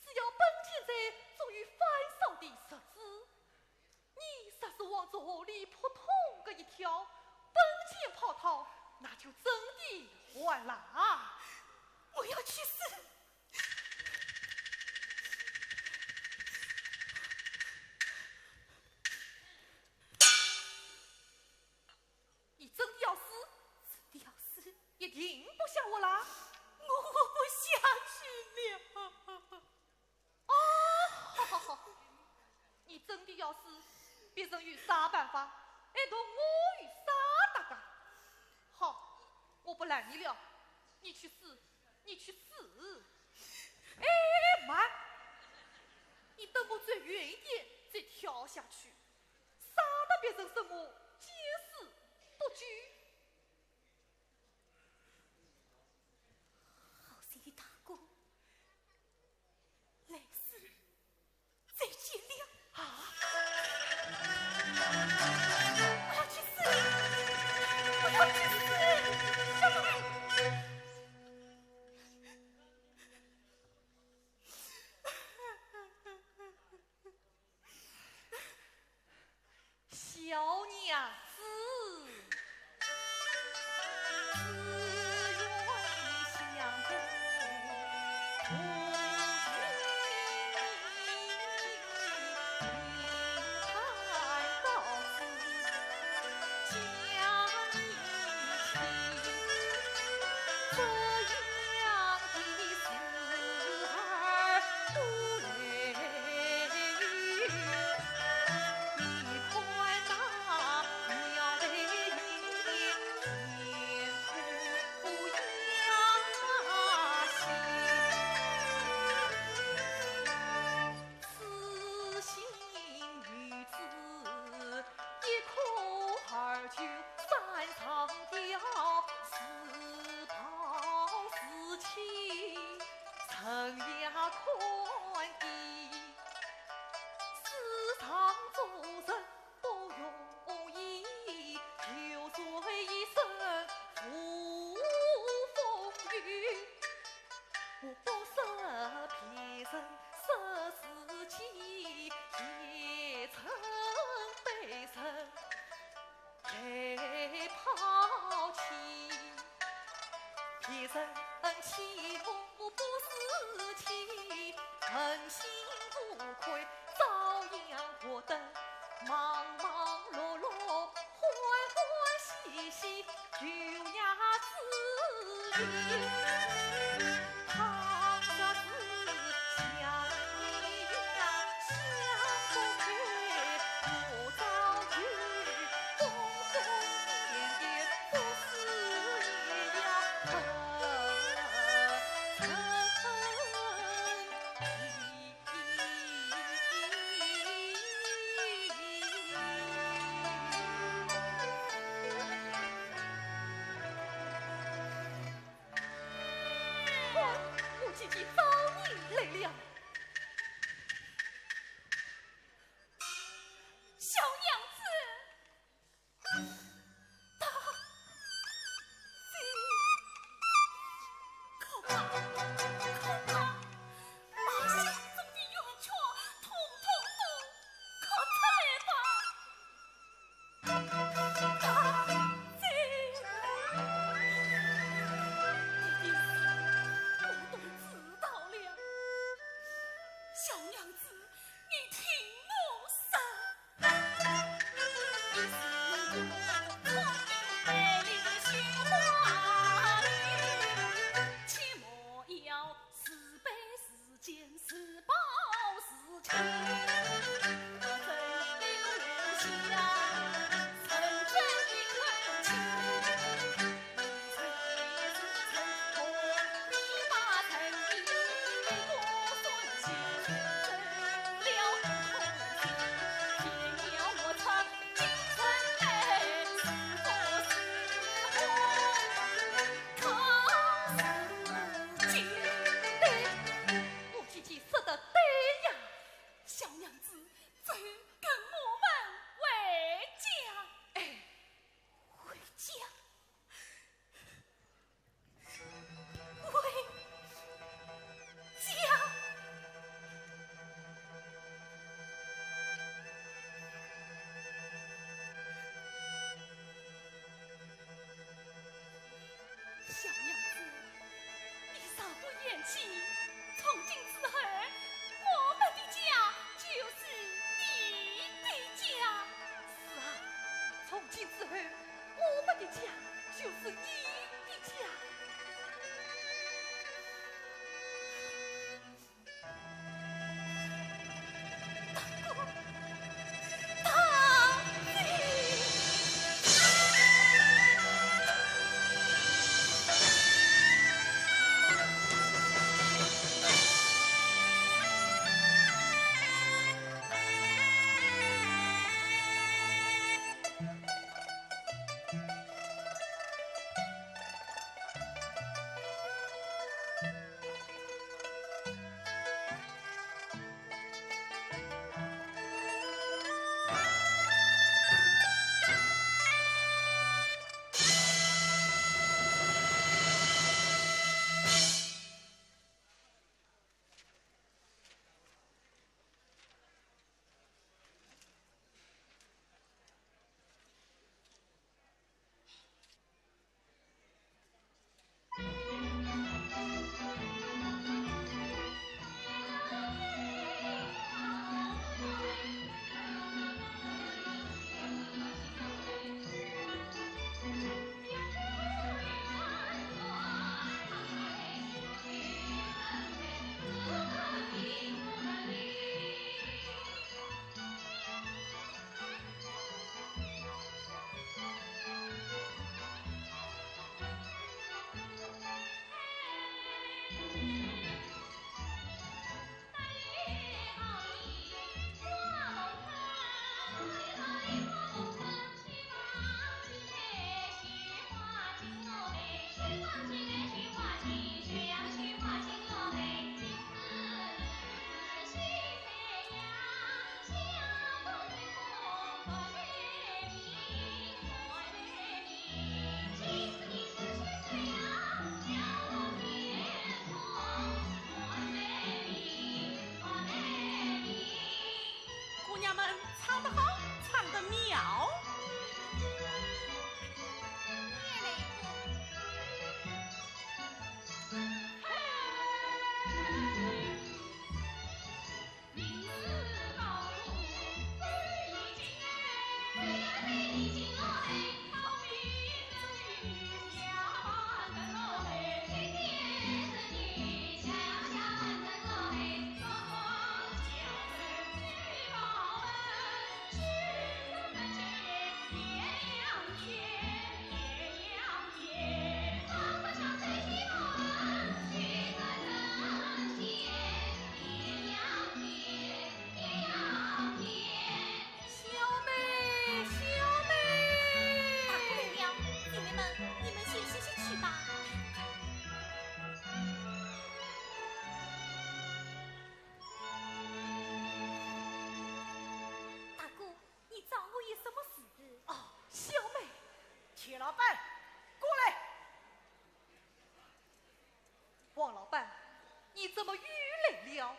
只要本钱在，总有翻手的日子。你若是望着河里扑通个一跳，本钱泡汤，那就真的完了。我要去死！你真的要死？真的要死！一定不想活了？我活不下去了。哦，好好好，你真的要死，别人有啥办法？哎，同我有啥搭界？好，我不拦你了，你去死，你去死！哎，慢，你等我走远一点再跳下去，省得别人说我见死不救。好心的大哥， 来世再见了。啊！我要去死了！我要去死了！小妹！ 小娘子，只愿你相陪无憂。我姐姐说得对呀，小娘子，走，跟我们回家。哎，回家？回家？小娘子，你少不要气，从今之后，我们的家就是你的家。是啊，从今之后，我们的家就是你的家。姑娘们唱得好，唱得妙。小妹，小妹。大哥来了，姐妹们，你们先歇歇气吧。大哥，你找我有什么事？哦，小妹。钱老板，过来。王老板，你怎么又来了？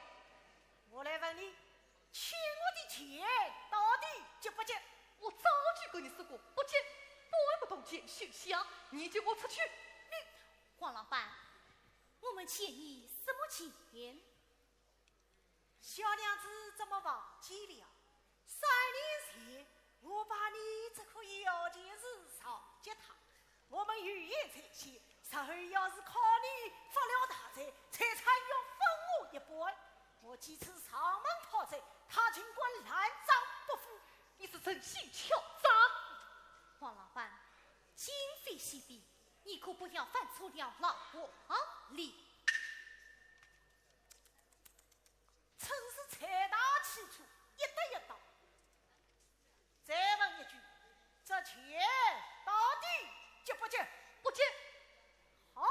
我来问你， 欠我的钱到底结不结？我早就跟你说过，不结，搬不动钱休想，你给我出去！你……王老板，我们欠你什么钱？小娘子怎么忘记了？三年前我把你这棵摇钱树让给他，我们有言在先，日后要是靠你发了大财，财产要分我一半。几次上门讨债，他竟敢赖账不付。你是存心敲诈。王老板，今非昔比，你可不要犯错了老黄历。 真是财大气粗，一搭一搭。再问一句，这钱到底结不结？不结。好，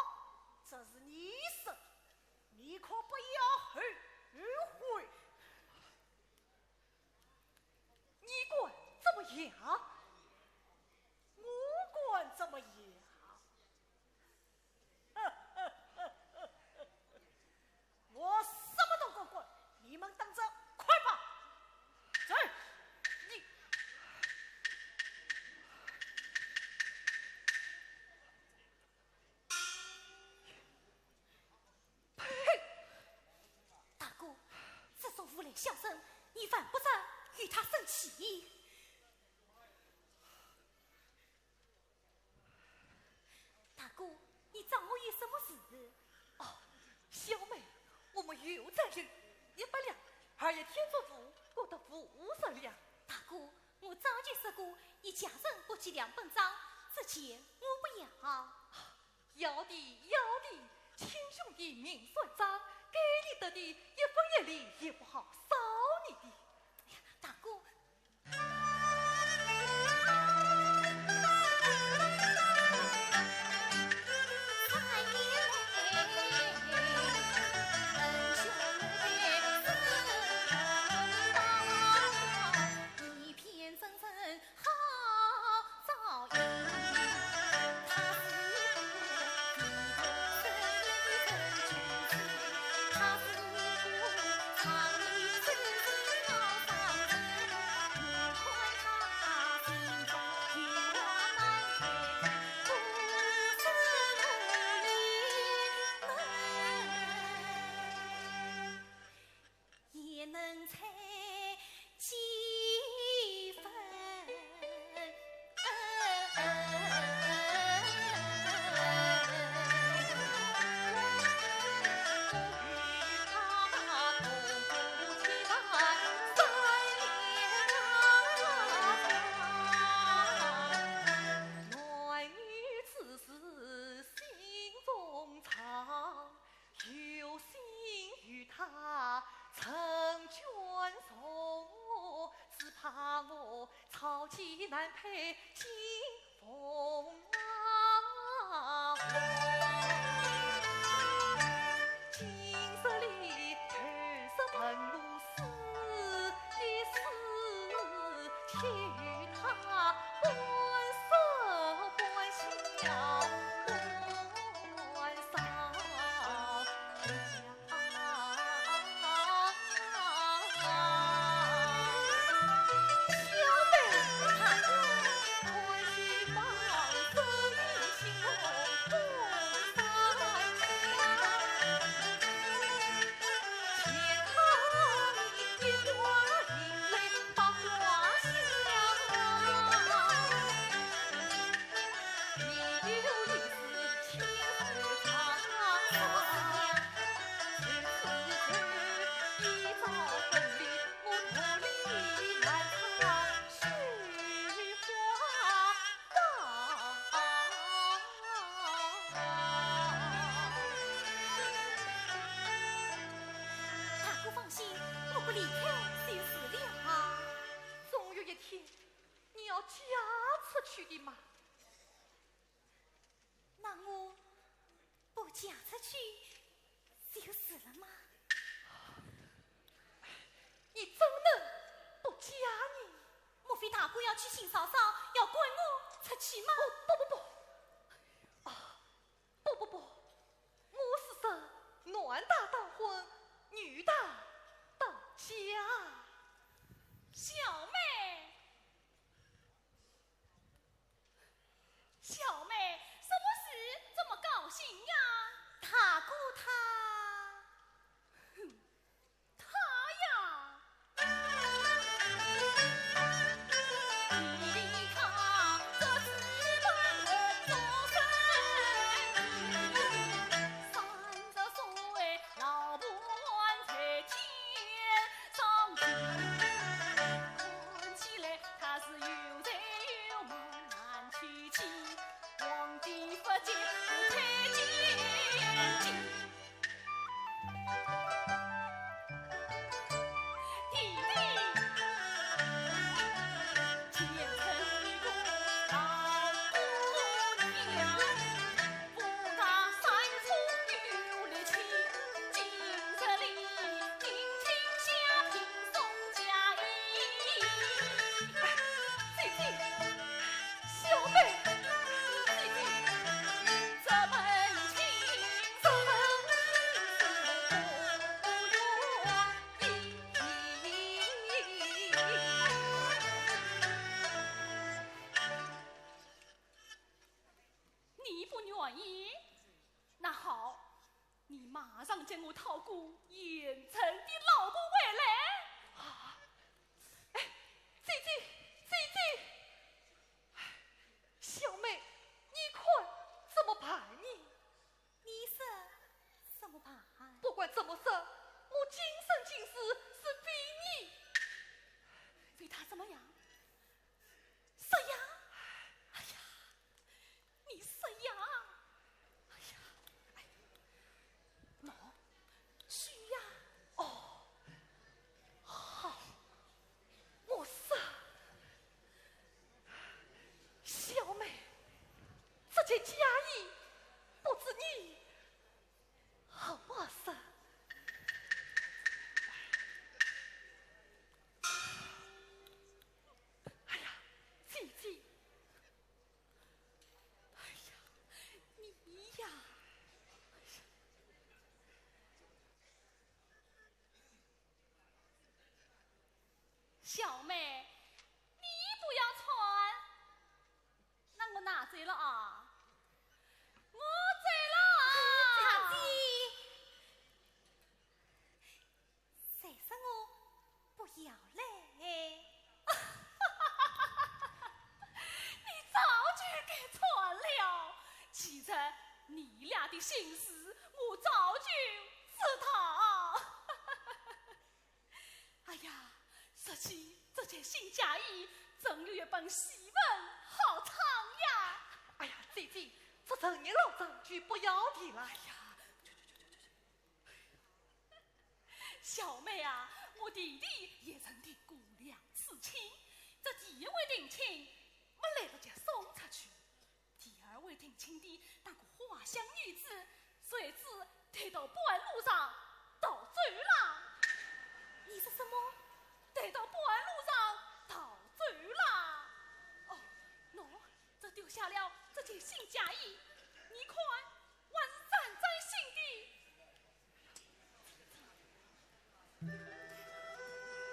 这是你说，你可不要后悔。你敢这么样？我敢这么样？ 我什么都敢管，你们等着看吧。走，你。呸！大哥，这种无赖小生，你犯不着与他生气。 大哥，你找我有什么事？哦，小妹，我们又再有一百两，二爷添足足，我得五十两。大哥，我早就说过，一家人不计两本账，这钱我不要。要的，要的，亲兄弟明算账，该你得的一分一厘也不好少你的。哎呀，大哥，也能猜几分。大哥放心，我不离开就是了。总有一天，你要嫁出去的嘛。 那我不嫁出去就是了吗？你怎能不嫁呢？莫非大哥要去寻嫂嫂，要赶我出去吗？不，不，不，不。啊，不，不，不。我是说，男大当婚，女大当嫁。小妹， 小妹，什么事这么高兴呀？大哥他，哼，他呀。讨个现成的老婆回来。啊，哎，姐姐，姐姐，哎，小妹，你看怎么办呢？你说怎么办？不管怎么说，我今生今世是非你。非他怎么样？说呀！哎呀，你说呀！哎呀，哎，喏，是呀。哦，好，我说，小妹，这件嫁衣不知你好不好说？哎呀，姐姐，哎呀，你呀，哎呀，小妹，你不要穿，那我拿走了啊，我走了啊。姐姐，谁说我不要嘞？你早就该穿了。其实你俩的心事，我早就知道。哎呀，说起这件新嫁衣，真有一本戏文好唱呀。哎呀，姐姐，这陈年老账就不要提了。哎呀，小妹啊，我弟弟也曾听过两次亲，这第一回定亲没来得及送出去，第二回定亲的那个花香女子，谁知退到半路上逃走了。你说什么？退到半路上逃走了。哦，喏，这丢下了这件新嫁衣，你看，还是崭崭新的。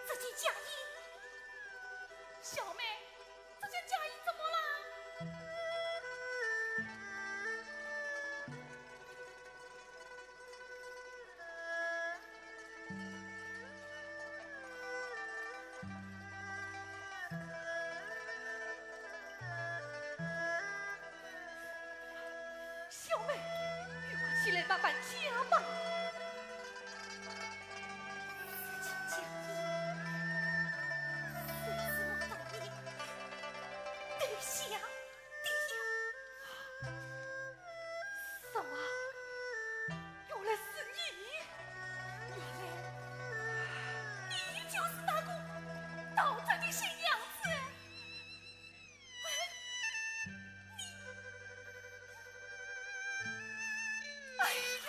这件嫁衣，小妹，这件嫁衣怎么了？小妹，与我起来搬搬家吧。 这件嫁衣，是我当年丢下的呀。什么？原来是你？原来你就是那个逃走的新娘子。哎，你，哎呀！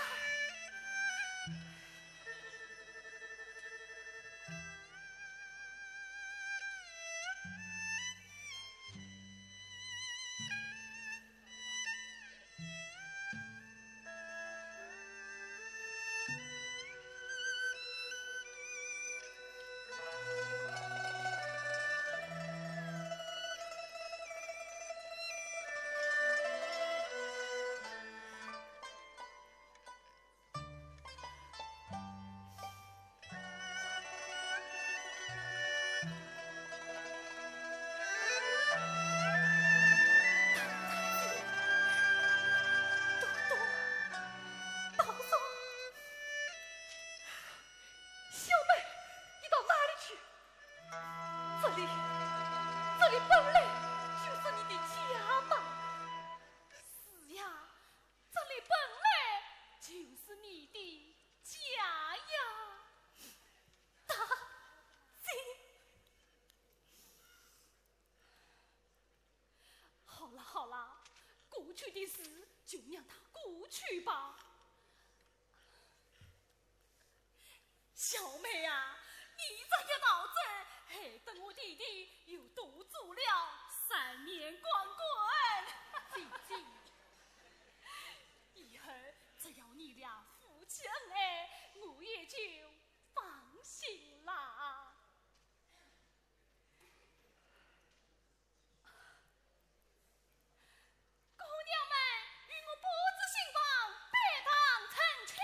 小妹，你到哪里去？这里，这里本来就是你的家嘛。是呀， 这里本来就是你的家呀，大姐。好了好了，过去的事就让它过去吧。 小妹啊，你这一逃走，害得我弟弟又多做了三年光棍。姐姐，以后只要你俩夫妻恩爱，我也就放心啦。 姑娘们，与我布置新房，拜堂成亲。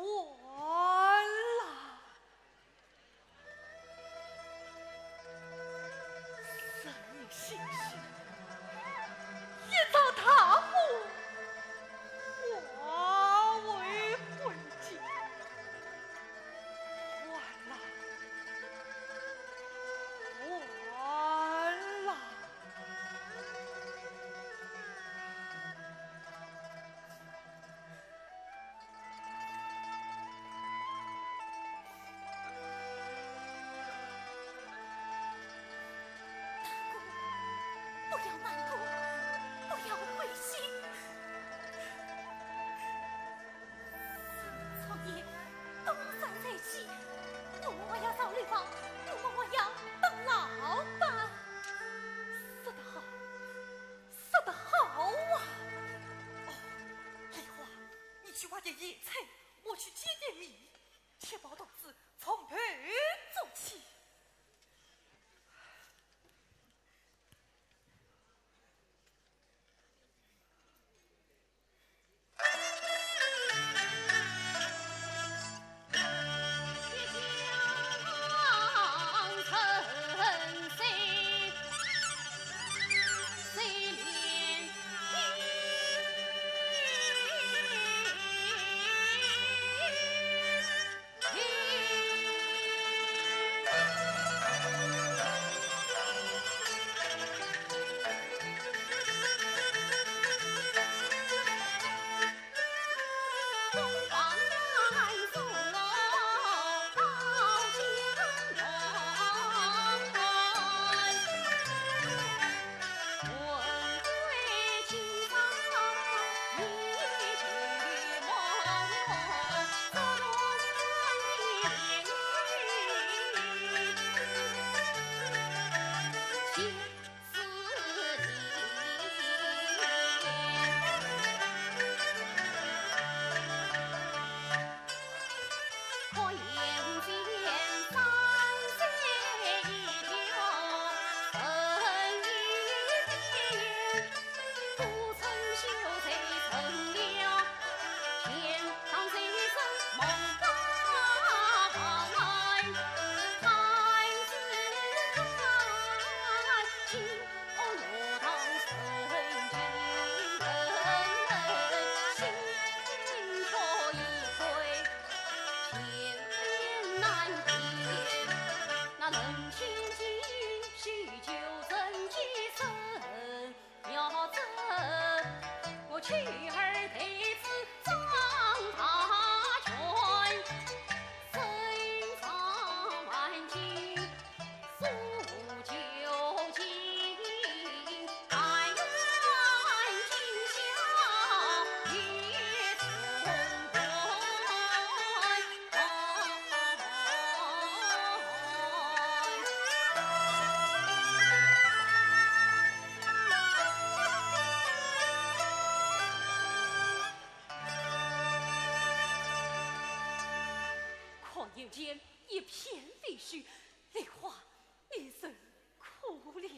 完了。人心险，一朝大祸，化为灰烬。完了，完了。 不要难过，不要灰心。昨夜东山再起，我们还要造楼房，我们还要当老板。说得好，说得好啊！哦，梨花，你去挖点野菜，我去捡点米，填饱肚子，从头做起。一片废墟，梨花，你受苦了。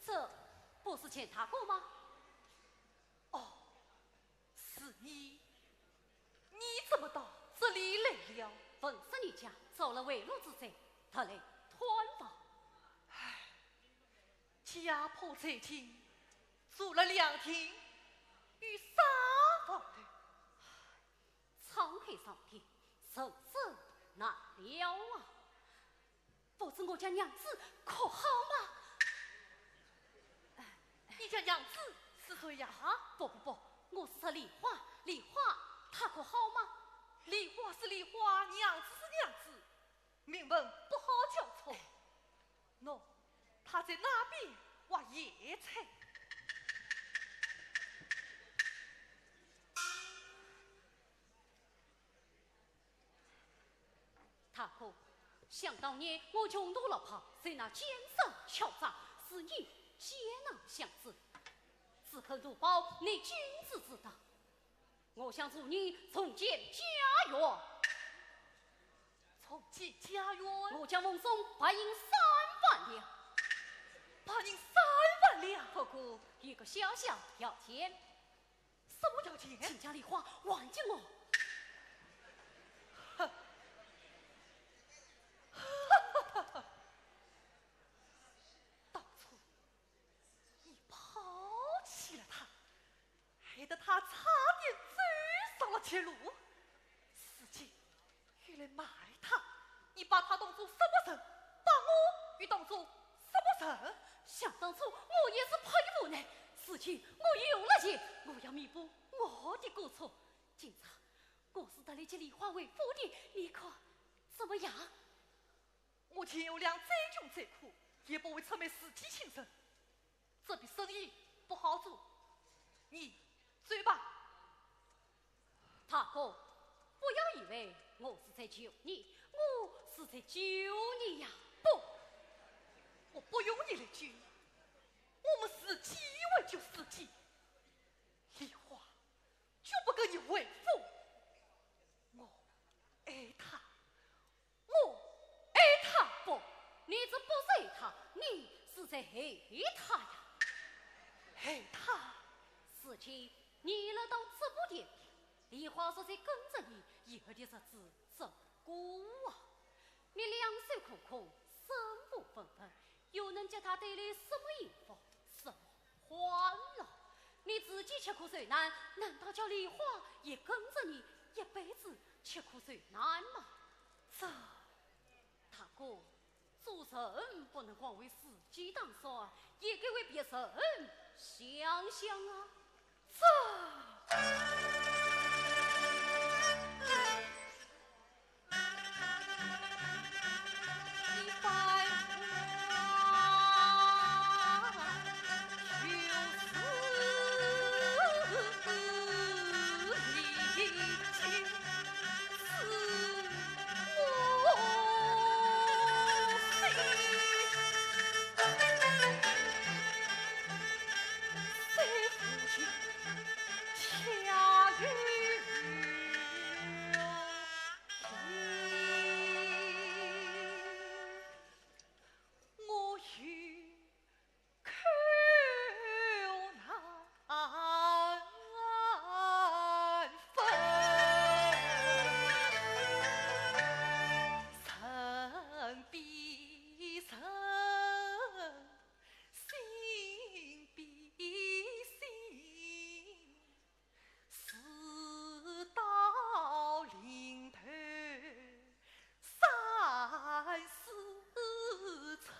这不是钱大哥吗？哦，是你。你怎么到这里来了？闻说你家遭了贿赂之罪，特来探望。唉， 家破罪尽，住了两厅，有啥房头？沧海桑田，人生难料啊！不知我家娘子可好吗？你家娘子是谁呀？不不不，我是说梨花，梨花她可好吗？梨花是梨花，娘子是娘子，名分不好交错。喏，她在那边挖野菜。 大哥，想当年我穷途落魄，在那奸商敲诈，是你解囊相助。此刻图报你君子之德，我想助你重建家园。重建家园？我家奉送白银三万小小条件。什么条件？请将梨花还给我。哼！当初你抛弃了她，害得她差点走上了绝路。如今 又来骂她，你把她当作什么人？把我又当作什么人？想当初我也是迫于无奈，如今我有了钱，我要弥补我的过错。今朝我是得来接梨花回府的，你看怎么样？我钱有两，再穷再苦，也不会出卖自己亲人。 这笔生意不好做，你走吧。大哥，不要以为我是在救你，我是在救你呀！不，我不用你来救，我们自己会救自己。梨花，就不跟你回府，我爱她， 我爱她。不，你这不是爱她，你是在害她呀。害她？如今你来到这步田地，梨花是在跟着你，以后的日子怎过啊？你两手空空，身无分文，又能给她带来什么幸福，什么欢乐？你自己吃苦受难，难道叫梨花也跟着你一辈子吃苦受难吗？这，大哥，做人不能光为自己打算，也该为别人想想啊。这，我与 口难分，人比人，心比心。 事到临头三思忖，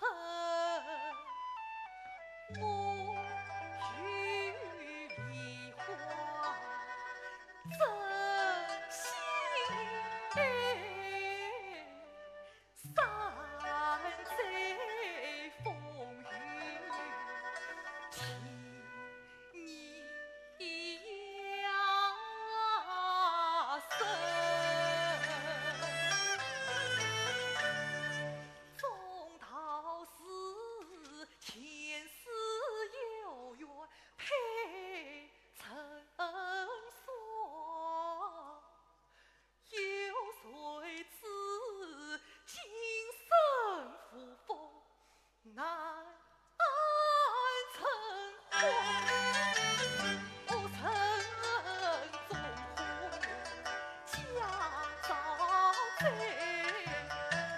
我与梨花真心爱。 山水风雨，情义呀深。忠道是前世有缘配成双。 有谁知今生无福，难成婚。我曾种花嫁赵州，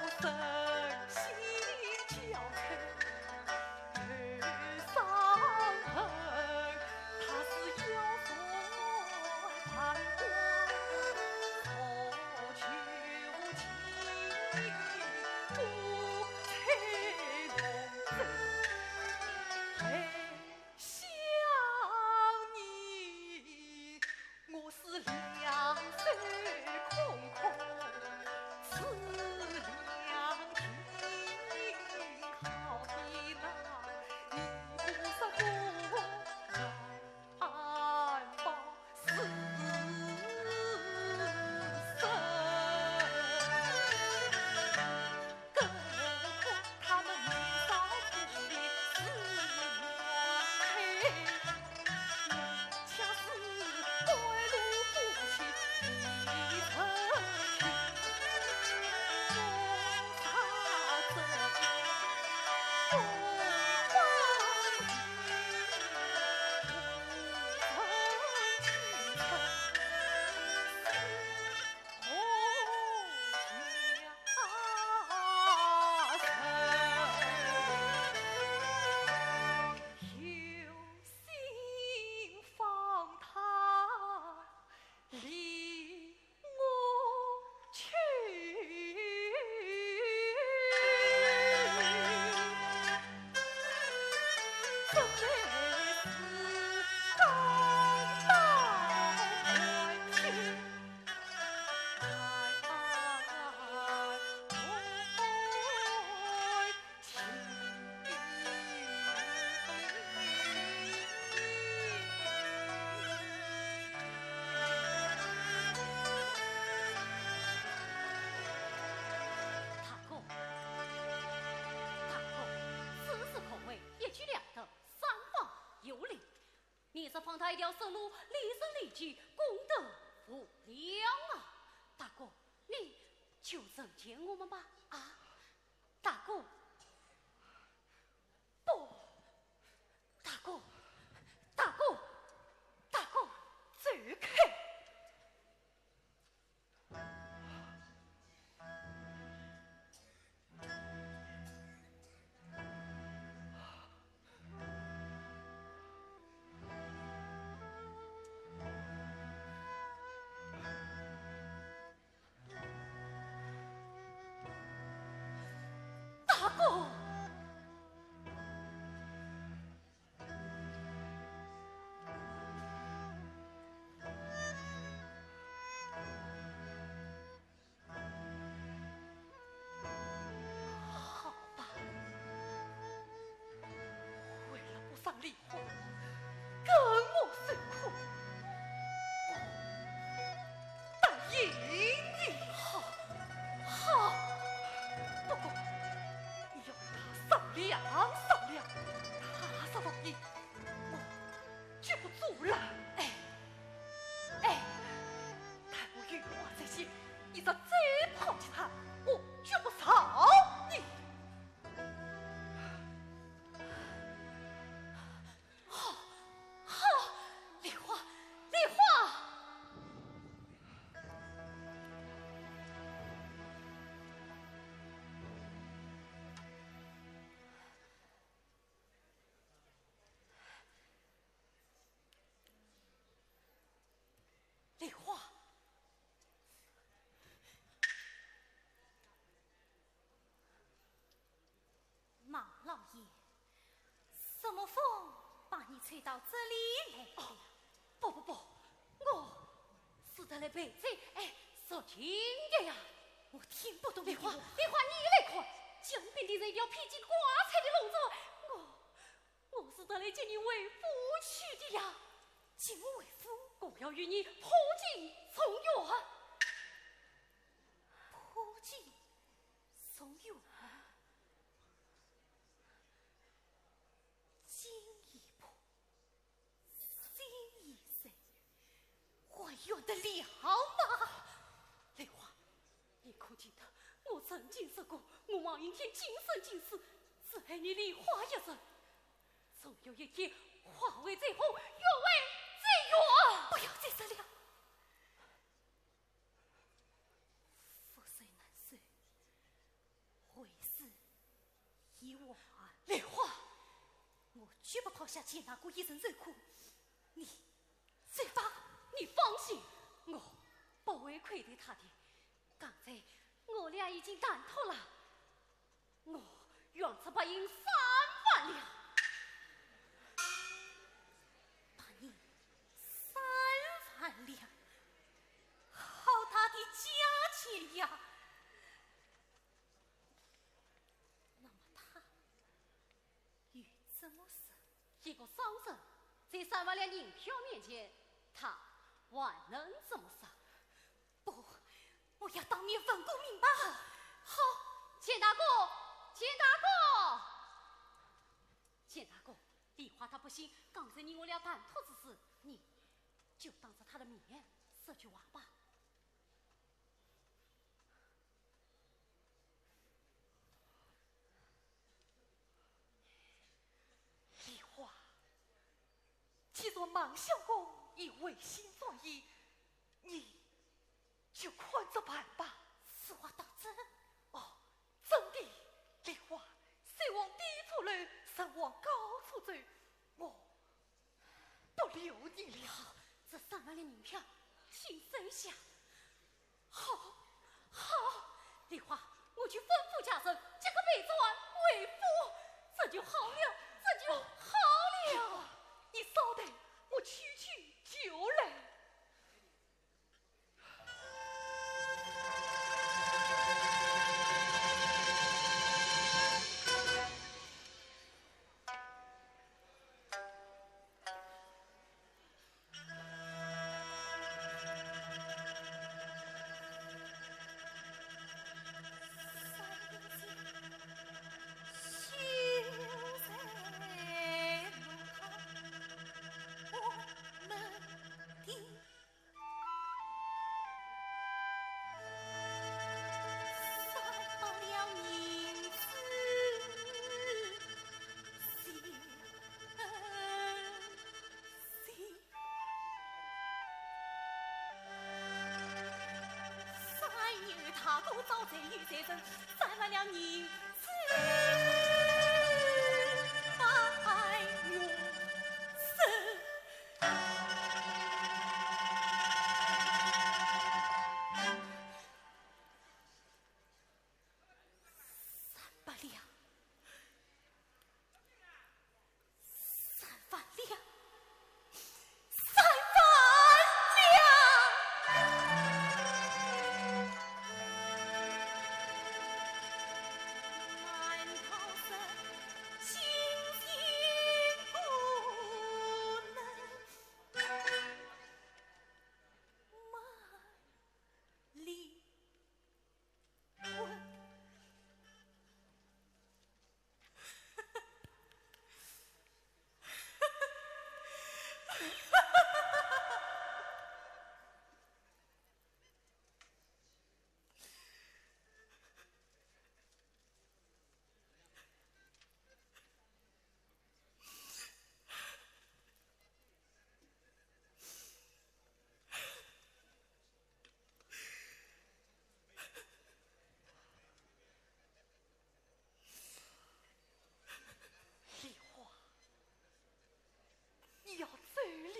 我忍心交配 有伤痕，她是腰缠盘挂，何求情，不睬龙舟。哎，想只放他一条生路，理人理己，功德无量啊！大哥，你就成全我们吧！啊，大哥，不，大哥，大哥，大哥，走开！ 大哥！ 好吧，为了不伤梨花，跟我受苦，我答应你。好，好，不过你要与他商量商量，他若答应，我 绝不阻拦。哎，哎，待我有话在先，你若再抛弃他，我绝不饶你。好，好，梨花，梨花。 梨花。孟老爷，什么风把你吹到这里来的？哦，不，不，不，我是得来赔罪，哎，赎情的呀。我听不懂你的话。梨花，梨花，你来看，江边的人一条披荆挂棘的龙船，我 我是得来接你回府去的呀。接我回府？我要与你破镜重圆。破镜重圆？镜已破，心已碎，还圆得了吗？梨花，你可记得我曾经说过，我望云天今生今世只爱你梨花一人。 总有一天，花会再红，月会再圆。不要再说了。覆水难收，为时已晚。梨花，我绝不抛下钱大哥一人受苦。你走吧。你放心，我不会亏待他的。刚才我俩已经谈妥了。 我愿出白银三万两。白银三万两，好大的价钱呀！那么他 又怎么说？一个商人，在三万两银票面前，他还能怎么说？不，我要当面问个明白。好，钱大哥，钱大哥，钱大哥，梨花她不信，刚才你我俩谈妥之事，你就当着她的面说句话吧。 梨花，既然孟相公已回心转意，你就看着办吧。此话当真？哦，真的。梨花，水往低处流，人往高处走，我 不留你了。好，这三万两银票，请收下。好，好，梨花，我去吩咐家人，即刻备船回府，这就好了，这就好了。你稍等，我去去就来。早才有才人，三万两银子，哎哟，三百两。 三万两，三万两！难道是金钱不能买离婚？ 梨花，你要走了，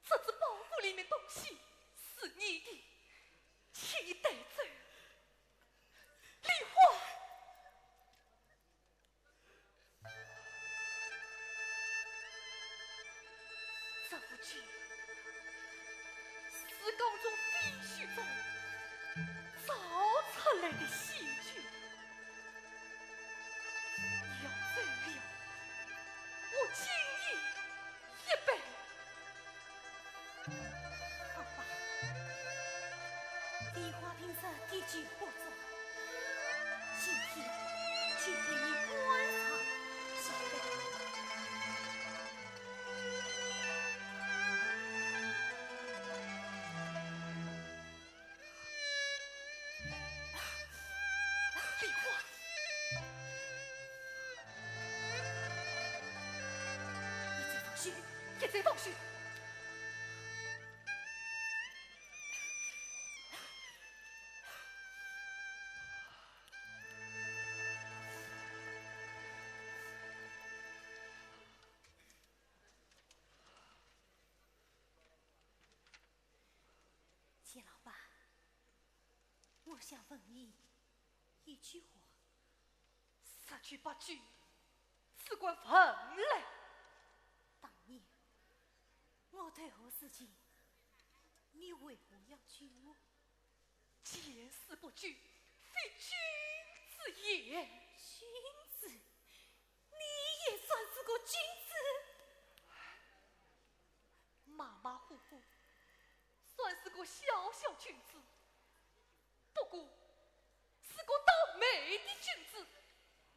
这只包袱里面东西是你的，请你带走。梨花！ 这幅据是宫中废墟中找出来的新据，你要走了，我敬你一杯。 好吧，梨花凭着第九不足，今天就陪你观赏下去。梨花，你再放手，你再放手。 钱老板，我想问你一句话。十句八句，只管问来。当年我投河自尽，你为何要救我？ 见死不救，非君子也。君子？你也算是个君子？马马虎虎，算是个小小君子，不过是个倒霉的君子。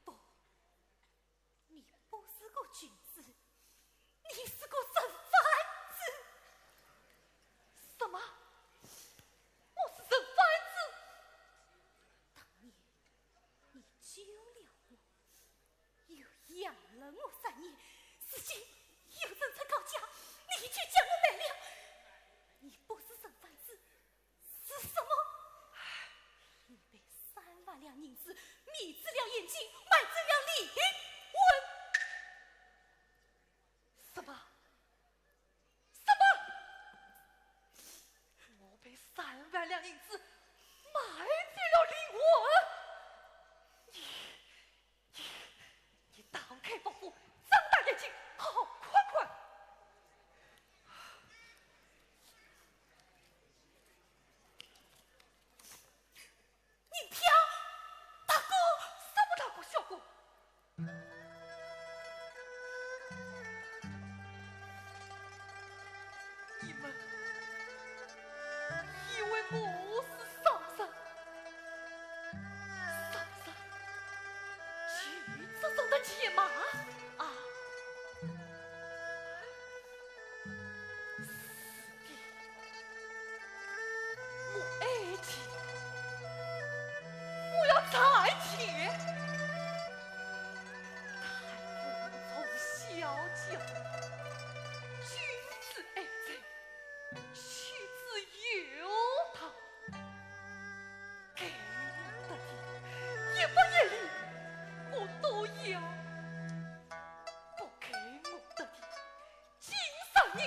不， 你不是个君子，你是个人贩子。什么？我是人贩子？当年你救了我，又养了我三年，如今有人在告假，你就将我卖了。你不是人贩子， 是什么？你被三万两银子迷住了眼睛，买走了灵魂。什么？什么？我被三万两银子买走了灵魂？你，你，你打开包袱，张大眼睛，好好看看。 银票，大哥。什么大哥小哥？你们以为我是商人？商人就这种的钱吗？啊？ 是的，我爱钱，我要赚钱。太祖从小教，君子爱财，取之有道。你